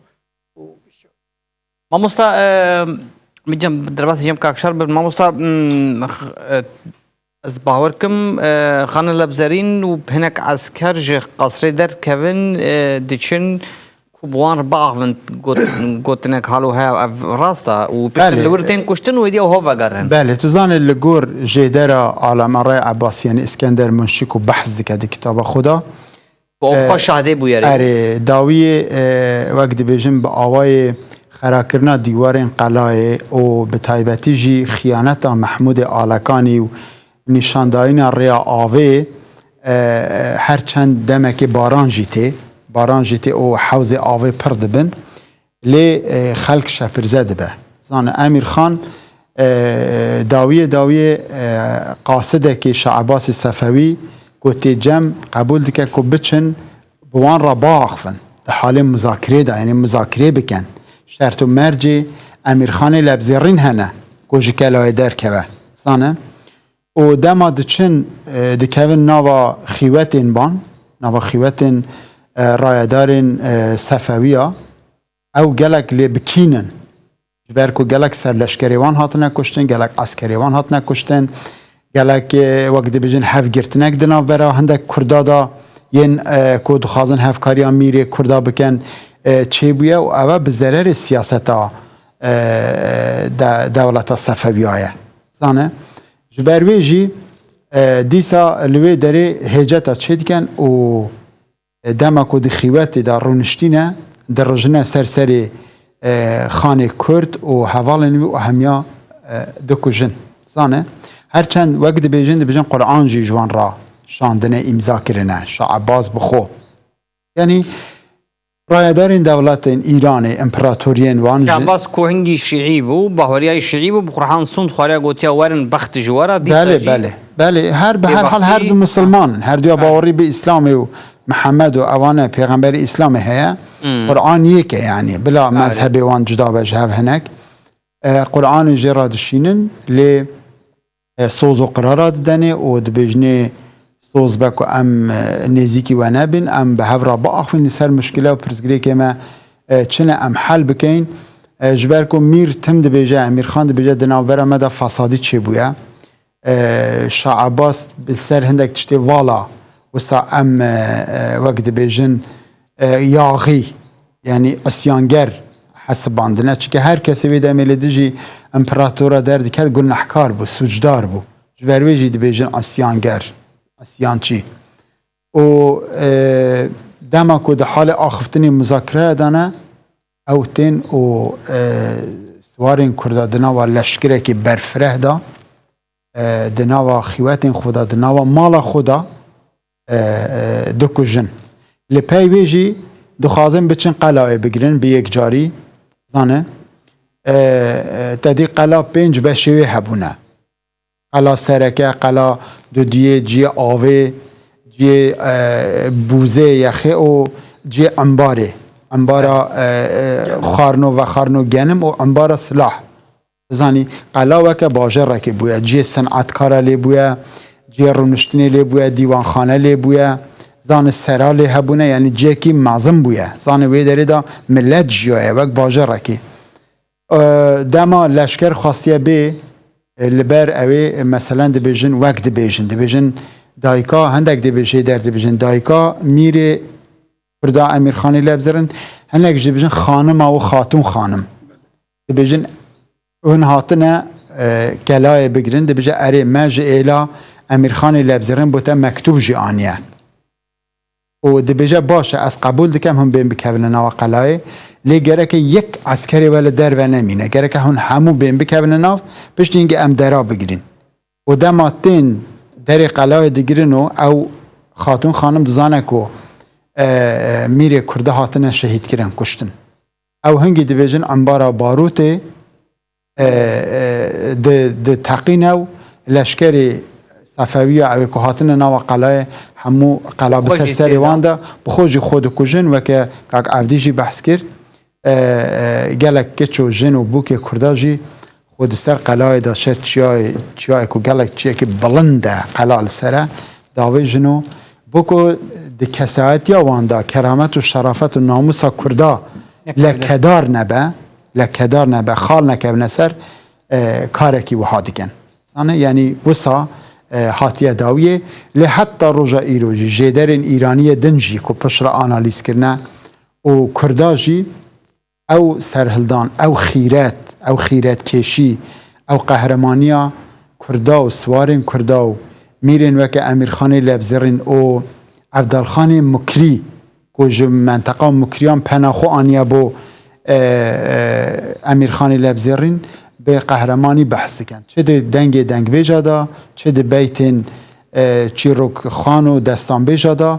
Mamosta, e, min cem, derbasî cem Kakşar bir. Mamosta, mm, x-, e, ez bawer kim, e, Xanê Lebzerîn û hinek esker ji qesrê derkevin, e, diçin ku bi wan re biaxivin got-, gotinek halo heye, ev rast e û piştre Belê. li wir tên kuştin û êdî ew ho vegerin. Belê, tu zanê li gor jêdera Alamerayê Ebasî, yanî Îskender Munşî ku behs dike di kitaba xwe de, Bi xwe E, şahdê bûyerê. Erê, dawiyê, e, wek dibêjin bi awayê xerakirina dîwarên qelayê û bi taybetî jî xiyaneta Mehmûdê Alekanî û nîşandayîna rêya avê, e, her çend demekê baran jî tê, baran jî tê û hewzê avê pir dibin. Lê, e, xelk şepirze dibe. Zane, Emîr Xan, e, dawiyê dawiyê, e, qasidekê Şah Ebasê Sefewî ku tê cem qebûl dike ku biçin bi wan re biaxivin. Di halê muzakirê de, yanî muzakirê bikin. Şert û mercê Emîr Xanê Lebzêrîn hene ku ji kelayê derkeve. Zane? Û dema diçin, e, dikevin nava xîwetên ban, nava xîwetên, e, rayedarên, e, Sefewiya, ew gelek lê bikîn in. Ji ber ku gelek serleşkerê wan hatine kuştin, gelek eskerê wan hatine kuştin, gelek, e, wek dibêjin hevgirtinek di navbera hindek Kurda de yên, e, ku dixwazin hevkariya mîrê Kurda bikin, e, çêbûye û ev bi zererê siyaseta, e, de-, dewleta Sefewiya ye. Zane? Ji ber wê jî, e, dîsa li wê derê hêceta çêdikin û dema ku di xîwetê de rûniştîne, dirijine ser serê, e, xanê Kurd û hevalên wî û hemiya, e, dikujin. Zane, her çend wek dibêjin, dibêjin Quran jî ji wan re şandine, îmza kirine, Şah Ebas bi xwe. Yanî rayedarên dewletên Îranê, împeratoriyên wan jî. Şahbaz ku hingî şîî bû, baweriyayî şîî bû, bi Qur'an sûnd xwariya gotiya werin bext ji we re, dîsa Belê, jî belê. Belê, her bi her hal her bêbextî. Du misilman in. Her duya Belê. Bawerî bi Îslamê û Mihemed û ewane pêxemberî Îslamê heye. Hmm. Qur'an yek e yanî. Bila Belê. Mezhebê wan cuda be ji hev hinek. E, Qur'anê jê re dişînin, lê e, soz û qirara didenê û dibêjinê soz be ku em, e, nêzîkî we nebin, em bi hev re biaxivin li ser muşkile û pirsgirêkê me, e, çi ne em hel bikeyin. E, ji ber ku Mîr tim dibêje, Emîr Xan dibêje di navbera me de fesadî çêbûye. E, Şah Ebas bi ser hindek tiştê vala wisa em, e, e, wek dibêjin, e, yaxî, yanî isyanger hesibandine. Çike her kesê wê demê li dijî împeratora derdiket, gunehkar bû, sûcdar bû. Ji ber wê jî dibêjin isyanger, isyançî. Û, e, dema ku di halê axiftinê muzakiraya de ne, ew tên û, e, siwarên Kurda di nava leşkirekî berfireh de, e, di nava xîwetên xwe de, di nava mala xwe de, e, e, dikujin. Li pey wê jî dixwazin biçin qelayê bigirin bi yekcarî. Zane, e, e, te dî qela pênc beşê wê hebûne. Qela sereke, qela dudiyê, ciyê avê, ciyê, e, bûzê yexê û ciyê embarê. Embara, e, e, xarno, vexarno genim û embara silah. Zanî, qela weke bajarekê bûye, cihê senatkara lê bûye, cihê rûniştinê lê bûye, dîwanxane lê bûye, zanî sera lê hebûne, yanî cihekî mezin bûye. Zanî wê derê de milet jiyaye wek bajarekê. E, dema leşker xwestiye bê, e, li ber ew ê, e, meselen dibêjin, wek dibêjin, dibêjin dayika, hindek dê jê der dibêjin dayika mîrê Kurda Emîrxanê Lebzirin, hinek jî dibêjin xanima û xatûn xanim. Dibêjin, hûn hatine, e, kelayê bigirin, dibêje, erê, me ji êla Emîrxanê Lebzirin bo te mektûb jî aniye. Û dibêje, baş e, ez qebûl dikem hûn bên bikevine nava qelayê, lê gereke yek eskerê we li derve nemîne. Gereke hûn hemû bên bikevine nav, piştî hingê em dera bigirîn. Û dema tên derê qelayê digirin û ew xatûn xanim dizane ku, e, e, mîrê Kurda hatine şehîdkirin, kuştin. Ew hingî dibêjin embara barûtê, e, e, di, di teqîne û leşkerê Sefewiya ew ê ku hatine nava qelayê hemû qela bi Xwe ser jî serê têda. Wan de bi xwe jî xwe dikujin, weke kak Evdî jî behs kir. E, e, gelek keç û jin û bûkê Kurda jî xwe di ser qelayê de şer çiyayê, çiyayê ku gelek çiyekî bilind e, qela li ser e, davêjin û bo ku di kesayetiya wan de keramet û şerafet û namûsa Kurda Nekevine. Lekedar nebe, lekedar nebe, xal nekevine ser, e, karekî wiha dikin. Zane, yanî wisa, e, hatiye dawiyê, lê heta roja îro jî jêderên Îraniyê din jî ku piştre analîz kirine û Kurda jî ew serhildan, ew xîret, ew xîretkêşî, ew qehremaniya Kurda û siwarên Kurda û mîrên weke Emîrxanê Lebzirîn û Evdalxanê Mukrî ku ji menteqa Mukriyan pena xwe aniye bo, e, e, Emîrxanê Lebzêrîn bi qehremanî behs dikin. Çi di dengê dengbêja de, çi di beytên, e, çîrokxan û destanbêja de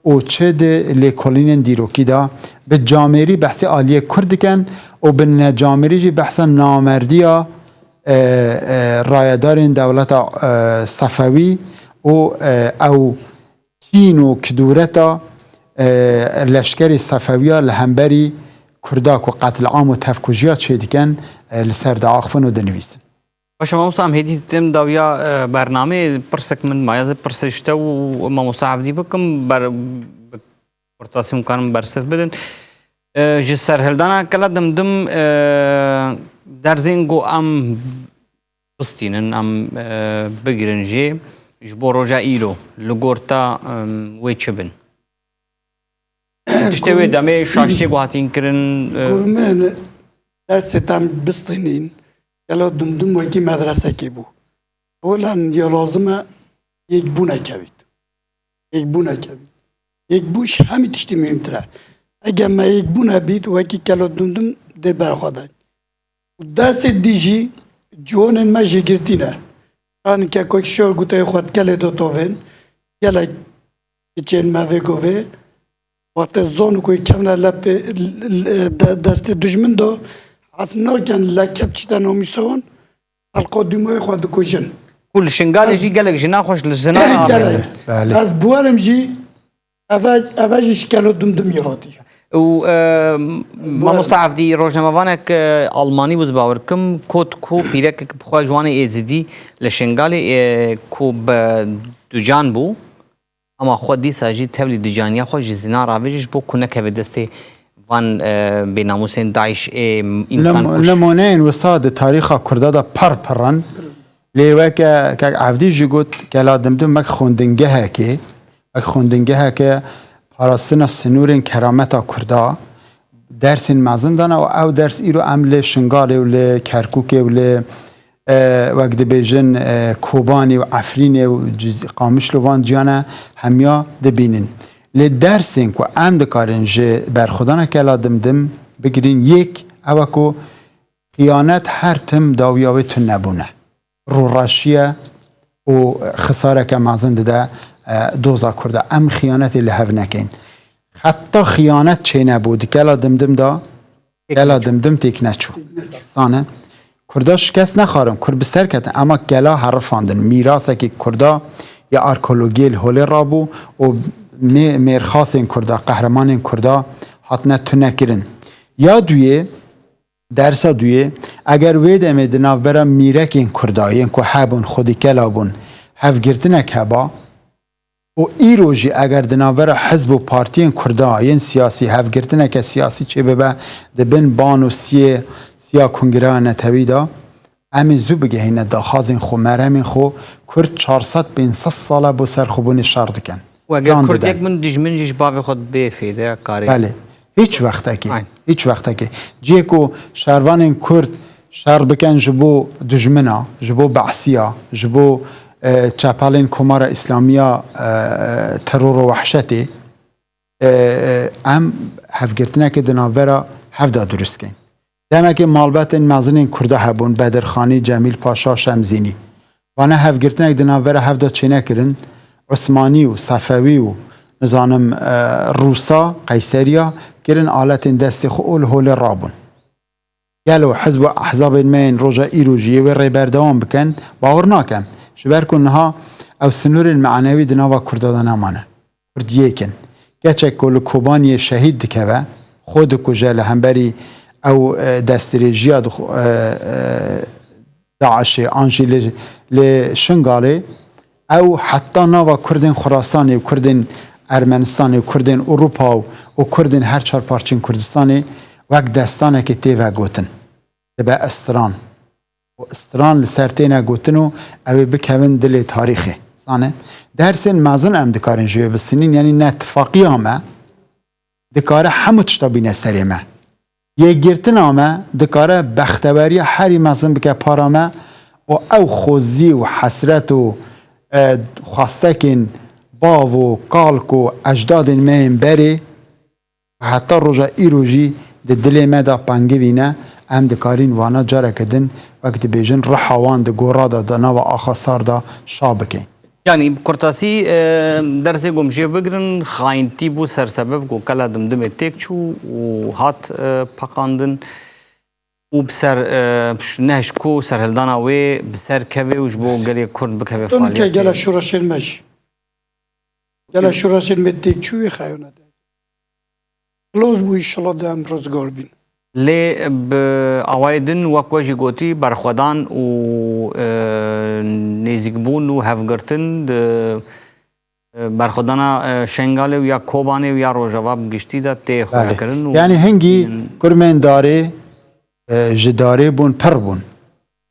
û çi di lêkolînên dîrokî de bi camêrî behsê aliyê Kurd dikin û bi necamêrî jî behsa namerdiya, e, e, rayedarên dewleta, e, Sefewî û, e, ew kîn û kidûreta, e, leşkerê Sefewiya li hemberî Kurda ku qetliam û tevkujiya çêdikin, e, li ser diaxivin û dinivîsin. Baş e, mamosta, em hêdî tim dawiya, e, bernameyê pirsek min maye, pirsê ji te û mamosta Evdî bikim, ber, bi kurtasî hûn karin bersiv bidin. E, ji serhildana Kela Dimdim, e, dersên ku em bistînin, em, e, bigirin jê, ji bo roja îro, li gor te, em, wê çi bin? Tiştê wê demê şaştiyê ku hatîn kirin, e, Gurmên dersê te em bistînîn, Kela Dimdim wekî medresekê bû. Ewilan ya lazim e yekbûneke bît. Yekbûneke bît. Yekbûn ji hemî tiştî muhîmtir e. Eger me yekbûne bît, wekî Kela Dimdim dê berxwe de. Û dersê dî jî ciwanên me jêgirtî ne. Yanî ke ku şor goteyê xwe di kelê de tovên, gelek piçên me vê govê, wextê zon û ku kevne lepê, de, destê dijmin de, hez nakin leke biçîte namûsa wan, Elqodîmoyê xwe dikujin. Ku li Şingalê jî gelek jina xwe ji li zinan Gelek. Belê. Ez biwerim jî, eve, eve jî ji Kela Dimdimê hatî. Û, e, mamosta Evdî, rojnamevanek, e, Almanî bû, ez bawer kim, got ku pîrekek bi xwe ji wanê Êzidî li Şingalê, e, ku bi ducan bû, Ama xwe dîsa jî tevlî dicaniya xwe ji zina ravêjî ji bo ku nekeve destê van, e, bênamûsên DAIŞ ê însan kuj. Nimoneyên wisa di tarîxa Kurda de pir pir in. Lê weke kek Evdî jî got, Kela Dimdim wek xwendingehekê, wek xwendingeheke parastina sinûrên kerameta Kurda dersên mezin dana û ew ders îro em li Şingalê û li Kerkûkê û li e, wek dibêjin, e, Kobanê û Efrînê û Cizî-, Qamişlo van ciyane hemiya dibînin. Lê dersên ku em dikarin ji berxwedana Kela Dimdim bigirîn, yek ew e ku xiyanet her tim dawiya wê tune bûne. Rûreşiye û xisareke mezin dide, e, doza Kurda. Em xiyanetê li hev nekin. Heta xiyanet çênebû di Kela Dimdim de, Kela Dimdim têk neçû. Sane. Kurda şikest nexwarin, Kurd bi ser ketin, ema Kela herifandin. Mîrasekî Kurda ya arkeologiyê li holê rabû û mê-, mêrxasên Kurda, qehremanên Kurda hatine tunekirin. Ya duyê, dersa duyê, eger wê demê di navbera mîrekên Kurda, yên ku hebûn, xwedî Kela bûn, hevgirtinek heba, û îro jî eger di navbera hizb û partiyên Kurda yên siyasî hevgirtineke siyasî çêbibe di bin ban û siyê, siya Kongireya Netewî de, em ê zû bigehîne daxwazên xwe, meremên xwe. Kurd çar sed pênc sed sal e bo serxwebûnê şer dikin. Û eger Kurd yek bin dijmin jî ji bavê xwe bê fêde karê. Belê. Hiç wextekê. Aynen. Hiç wextekê. Cihê ku şervanên Kurd şer bikin ji bo dijmina, ji bo behsiya, ji bo, e, çepelên Komara Îslamiya, e, teror û wehşetê, e, e, em hevgirtinekê di navbera hev de dirust kein. Demekê malbetên mezinên Kurda hebûn, Bedirxanî, Cemîl Paşa, Şemzînî. Vana hevgirtinek di navbera hev de çênekirin, Osmanî û Sefewî û, nizanim, e, Rûsa, Qeyseriya, kirin aletên destê xwe û li holê rabûn. Gelo hizb û ehzabên me yên roja îro jî yê wê rê berdewam bikin? Bawer nakim. Ji ber ku niha ew sinûrên manewî di nava Kurda de nemane. Kurd yek in. Keçek ku li Kobaniyê şehîd dikeve, xwe dikuje li hemberî ew, e, destdirêjiya dixwe-, e, e, DAIŞê an jî li, li Şingalê, ew heta nava Kurdên Xurasanê û Kurdên Ermenistanê û Kurdên Ewropa û, û Kurdên her çar parçên Kurdistanê wek destanekê tê vegotin. Dibe istiran. Û istiran li ser têne gotin û ew ê bikevin dilê tarîxê. Zane, dersên mezin em dikarin ji wê bistînin, yanî netifaqiya me dikare hemû tişta bîne serê me. Yekgirtina me dikare bexteweriya herî mezin bike para me û ew xwezî û hesret û, e, xwestekên bav û kalk û ecdadên me yên berê heta roja îro jî di dilê me de pengivî ne, em dikarîn wana careke din, wek dibêjin, riha wan di gora de, di nava axa sar de şa bikin. Yanî bi kurtasî, e, dersê ku em jê bigirin, xayintî bû sersebeb ku Kela Dimdimê têk çû û hat, e, peqandin û bi ser, e, nehişk û serhildana wê bi ser kevê û ji bo gelê Kurd bikeve Dûnke faaliyetê. Gela şoreşên me jî. Gela şoreşên me têk çû wê xeyona de. Xilas bû, înşallah de em rizgar bîn. Lê bi awayê din, wek we jî gotî, berxwedan û, e, nêzîkbûn û hevgirtin di, e, berxwedana, e, Şengalê û ya Kobanê û ya Rojava bi giştî de tê Belê. Xwekirin û Yanî hingî Hmm. kurmên darê, e, ji darê bûn, pir bûn.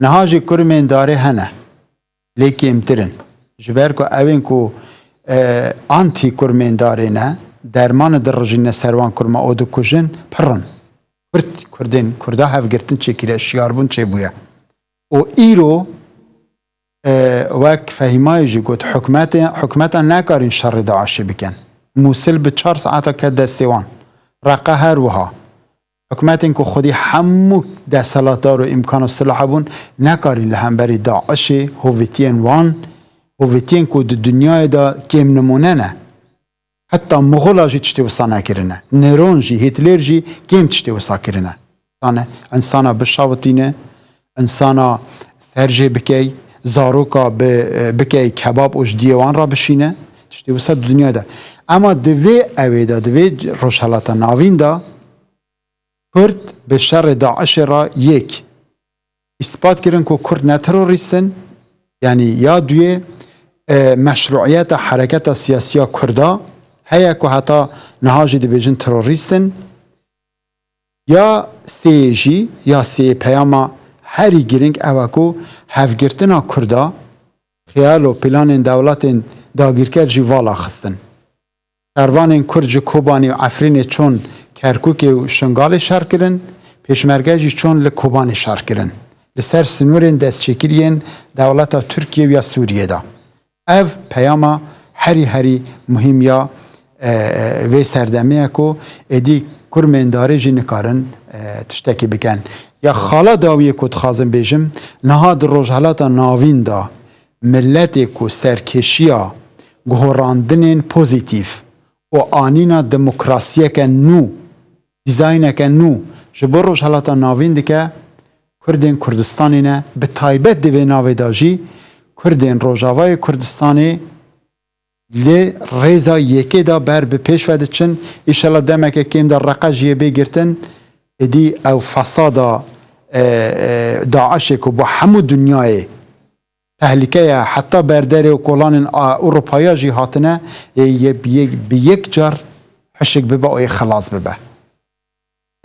Niha jî kurmên darê hene. Lê kêmtir in. Ji ber ku ewên ku, e, antî kurmên darê ne, dermanê dirijîne ser wan kurma û dikujin, pir in. Kurd, Kurdên, Kurda hevgirtin çêkiriye, şiyarbûn çêbûye. Û îro, e, wek Fehîmayê jî got, hikûmetê, hikûmetan nekarîn şerê DAIŞê bikin. Mûsil bi çar saeta ket destê wan. Reqa her wiha. Hikûmetên ku xwedî hemû desthilatdar û îmkan û silah hebûn, nekarîn li hemberî DAIŞê, hovîtiyên wan, hovîtiyên ku di dinyayê de kêm nimûne ne. Heta Moxola jî tiştê wisa nekirine. Nêron jî, Hîtler jî kêm tiştê wisa kirine. Sane, insana bişawitîne, insana ser jê bikey, zaroka bi, bikey kebab û ji diyê wan re bişîne, tiştê wisa di dinyayê de. Ema di vê ewê de, di vê Rojhelata Navîn de, Kurd bi şerê DAIŞê re yek îspat kirin ku Kurd ne terorîst in, yanî ya duyê, e, meşruiyeta hereketa siyasiya Kurda heye ku heta niha jî dibêjin terorîst in, ya sê jî, ya sê peyama herî girîng ew e ku hevgirtina Kurda, xeyal û planên dewletên dagîrker jî vala xistin. Şervanên Kurd ji Kobanê û Efrînê çûn Kerkûkê û Şingalê şer kirin, pêşmerge jî çûn li Kobanê şer kirin. Li ser sinûrên destçêkirî yên dewleta Tirkiye û ya Sûriyê de. Ev peyama herî herî muhîm ya, e, e, vê serdemê ye ku êdî kurmên darê jî nikarin, e, tiştekî bikin. Ya xala dawiyê ku dixwazim bêjim, niha di Rojhelata Navîn de miletê ku serkêşiya guhorandinên pozîtîf û anîna demokrasiyeke nû, dîzayneke nû ji bo Rojhelata Navîn dike, Kurdên Kurdistanê ne, bi taybet di vê navê de jî Kurdên Rojavayê Kurdistanê li rêza yekê de ber bi pêş ve diçin. Îşela demeke kêm de reqe jî yê bê girtin, êdî ew fesada, e, e, DAIŞê ku bo hemû dinyayê tehlike ye, heta berderê û kolanên, a, Ewropaya jî hatine, ê yê bi yek, bi yek car hişk bibe û yê xilas bibe.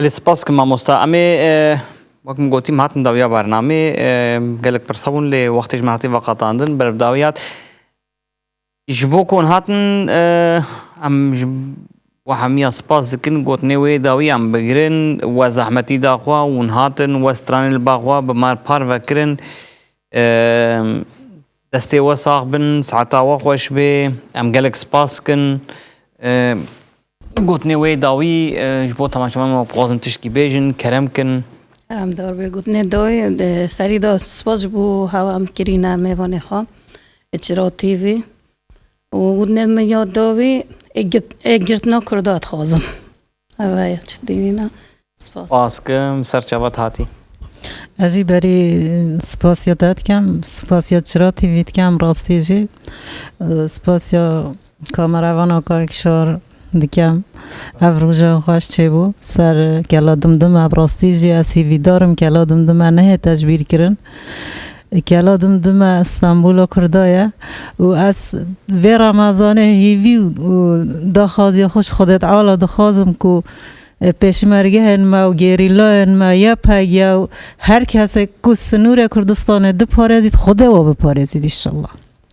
Belê, spas kim mamosta. Em ê, e, wek min gotî, em hatin dawiya bernamê, e, gelek pirsa bûn, lê wextê ji me hatî veqetandin, berevdawiya. Ji bo ku hûn hatin, e, em ji we hemiya spas dikin, gotinê wê dawî em bigirin, we zehmetî da xwe, hûn hatin, we stranê li ba xwe bi me parve kirin. E, destê we sax bin, saeta we xweş bê, em gelek spas dikin. E, gotinê wê dawî, e, ji bo temaşevanên me dixwazin tiştkî bêjin, kerem kin. Keremdar be, gotinê dawî, e, serî de spas ji bo hewa em kirîne mêvanê xwe. Çira T V. Û gotinê min ya dawî, ê git-, ê girtina Kurda dixwazim. Ev e, çi dînîna. Spas. Spas kim, ser çavat hatî. Ez jî berî spasiya te dikem, spasiya Çira T V dikem, rastî jî. E, spasiya kameravana Kayekşar dikem. Ev roja xweş çêbû. Ser Kela Dimdime, bi rastî jî ez hîvîdar im, Kela Dimdime nehête ji bîr kirin. Kela Dimdime Stenbola Kurda ye û ez vê Remezanê hîvî û daxwaziya xwe ji Xwedê Teala dixwazim ku, e, pêşmergehên me û gerîlayên me, Y P G û her kesek ku sinûrê Kurdistanê diparêzît, Xwedê we biparêzît înşallah.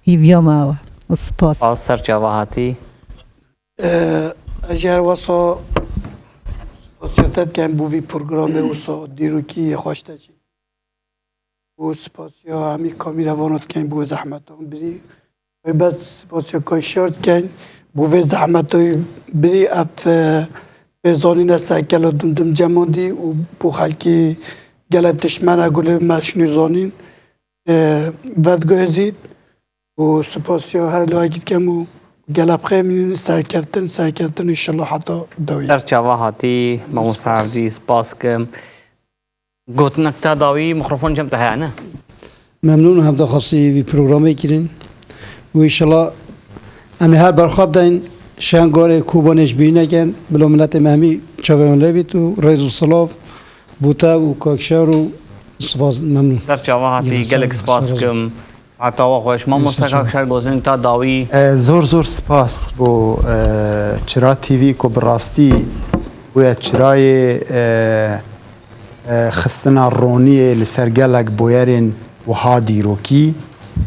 Hîviya me ew e. Û spas. Spas, ser çava hatî. Ee, ez jî her wesa spasiya te dikim bo vî programê wisa dîrokî yê xweş te çêkir. Û spasiya hemî kamîrevana dikim bo vê zehmetan birî. Taybet spasiya Kayşar dikim bo vê zehmeta birî ev, e, Pê zanîne ser Kela Dimdim cemandî û bo xelkî gelek tişt me ne gulê me şinî zanîn. E, vedguhezît û spasiya her lewekî dikem û gelek bixêmînin serkeftin, serkeftin inşallah heta dawî. Ser çava hatî, Mamosta Evdî, spas kim. Gotinek ta dawî, mikrofon cem te heye, ne? Memnûn, hevdaxwasî vî programê kirin. Û inşallah em ê her berxwe bidayîn, şen gorê Kobanê ji bîrî nekin, bila miletê me hemî çavê wan lê bît û rêz û silav bo te û Kakşar û spas, memnûn. Ser çava hatî, Gelek gelek spas, spas spas. Kim. Heta we xweş. Mamoste Kakşar Gozên ta dawî. E, zor zor spas bo, e, Çira T V ku bi rastî bûye çirayê, e, e, xistina roniyê li ser gelek bûyerên wiha dîrokî.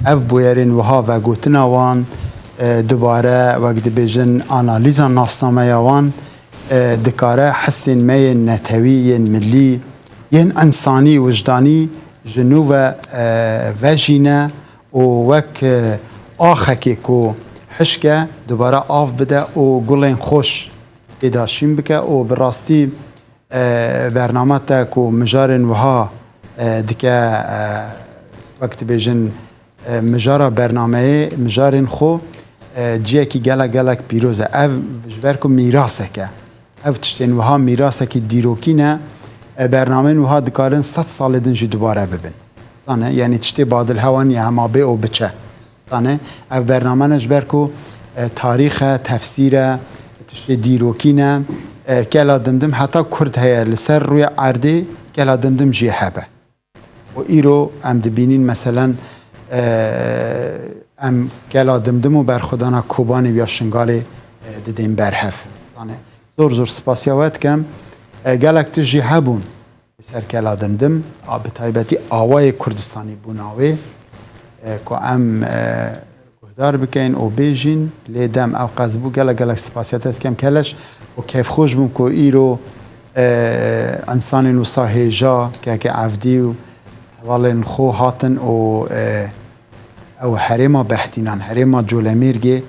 Ev bûyerên wiha vegotina wan, e, dubare wek dibêjin analîza nasnameya wan, e, dikare hestên me yên netewî, yên milî, yên însanî, wijdanî ji nû ve, e, vejîne û wek, e, axekê ku hişk e, dubare av bide û gulên xweş tê de şîn bike û bi rastî, e, bername te ku mijarên wiha, e, dike, e, wek dibêjin, e, mijara bernameyê, mijarên xwe, e, ciyekî gelek gelek pîroz e. Ev ji ber ku mîrasek e. Ev tiştên wiha mîrasekî dîrokî ne. E, bernameyên wiha dikarin sed salê din jî dubare bibin. Zane, yanî tiştê badilhewa niye, hema bê û biçe. Zane, ev bername ne ji ber ku, e, tarîx e, tefsîr e, tiştê dîrokî ne. E, Kela Dimdim heta Kurd heye li ser rûyê erdê, Kela Dimdim jî hebe. Û îro em dibînîn, meselen, e, em Kela Dimdim û berxwedana Kobanê ya Şingalê, e, didên berhev. Zane, zor zor spasiya we dikem. E, gelek tişt jî hebûn li ser Kela Dimdim, a, bi taybetî awayê Kurdistanî bûna wê, e, ku em, e, guhdar bikeyin û bêjîn, lê dem ew qez bû, gelek gelek spasiya te dikem Keleş û kêfxweş bûm ku îro, e, însanên wisa hêja, keke Evdî û hevalên xwe hatin û, e, ew herêma Behdînan, herêma Colemêrgê,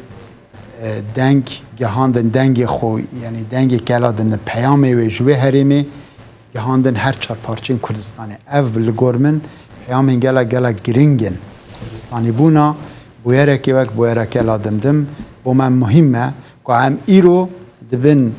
e, deng gihandin, dengê xwe, yanî dengê Kela Dimdim, peyamê wê ji wê herêmê gihandin her çar parçeyên Kurdistanê. Ev li gor min peyamên gelek gelek giring in. Kurdistanîbûna bûyerekê wek bûyera Kela Dimdim bo me muhîm e ku em îro di bin,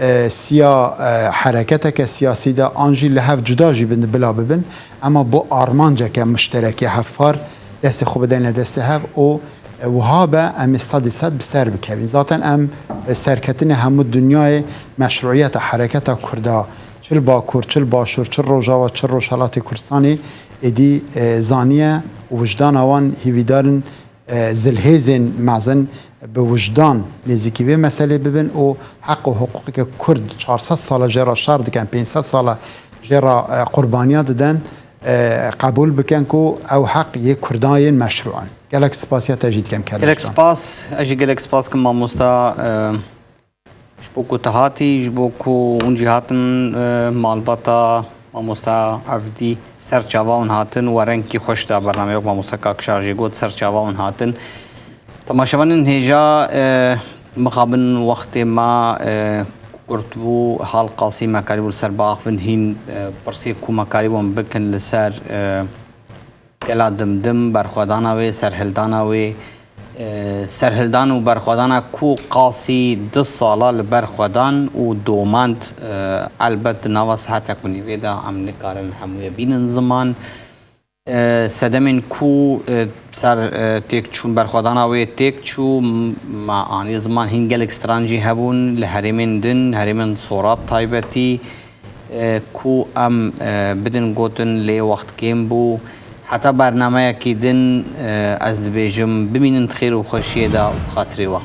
e, siya, e, hereketeke siyasî de an jî li hev cuda jî bin bila bibin, ema bo armanceke muşterekê hevpar destê xwe bideyne destê hev û, e, wiha be em ê sedî sed bi ser bikevin. Zaten em, e, serketinê hemû dinyayê meşruiyeta hereketa Kurda, çi li Bakur, çi li Başûr, çi li Rojava, çi li Rojhelatê Kurdistanê êdî, e, zaniye û wijdana wan hîvîdar in, e, zilhêzên mezin bi wijdan nêzîkî vê meselê bibin û heq û hiqûqeke Kurd çar sed sala jê re şer dikin, pênc sed sala jê re, e, qurbaniya didin, e, qebûl bikin ku ew heq yê Kurdan yên meşrû in. Gelek spasiya te jî dikim, Keleş Gelek Can. Spas, ez jî gelek spas kim mamosta, e, ji bo ku tu hatî, ji bo ku hûn jî hatin, e, malbata mamosta Evdî, ser çava hûn hatin û we rengkî xweş da bernameyê, wek mamosta Kakşar jî got, ser çava hûn hatin. Temaşevanên hêja, e, mixabin wextê me, e, kurt bû, hal qasî me karîbû li ser biaxivin, hîn, e, pirsê ku me karîbûn bikin li ser, e, Kela Dimdim, berxwedana wê, serhildana wê, e, serhildan û berxwedana ku qasî du sala li ber xwe dan û domand, e, elbet di nava saetek û nîvê de em nikarin hemûyê bînin ziman. E, sedemên ku, e, ser, e, têkçûn, berxwedana wê têk çû, m-, me anî ziman hîn gelek stran jî hebûn li herêmên din, herêmên Sora bi taybetî, e, ku em, e, bidin gotin lê wext kêm bû. Heta bernameyekî din, e, ez dibêjim bimînin di xêr û xweşiyê de û xatirê we.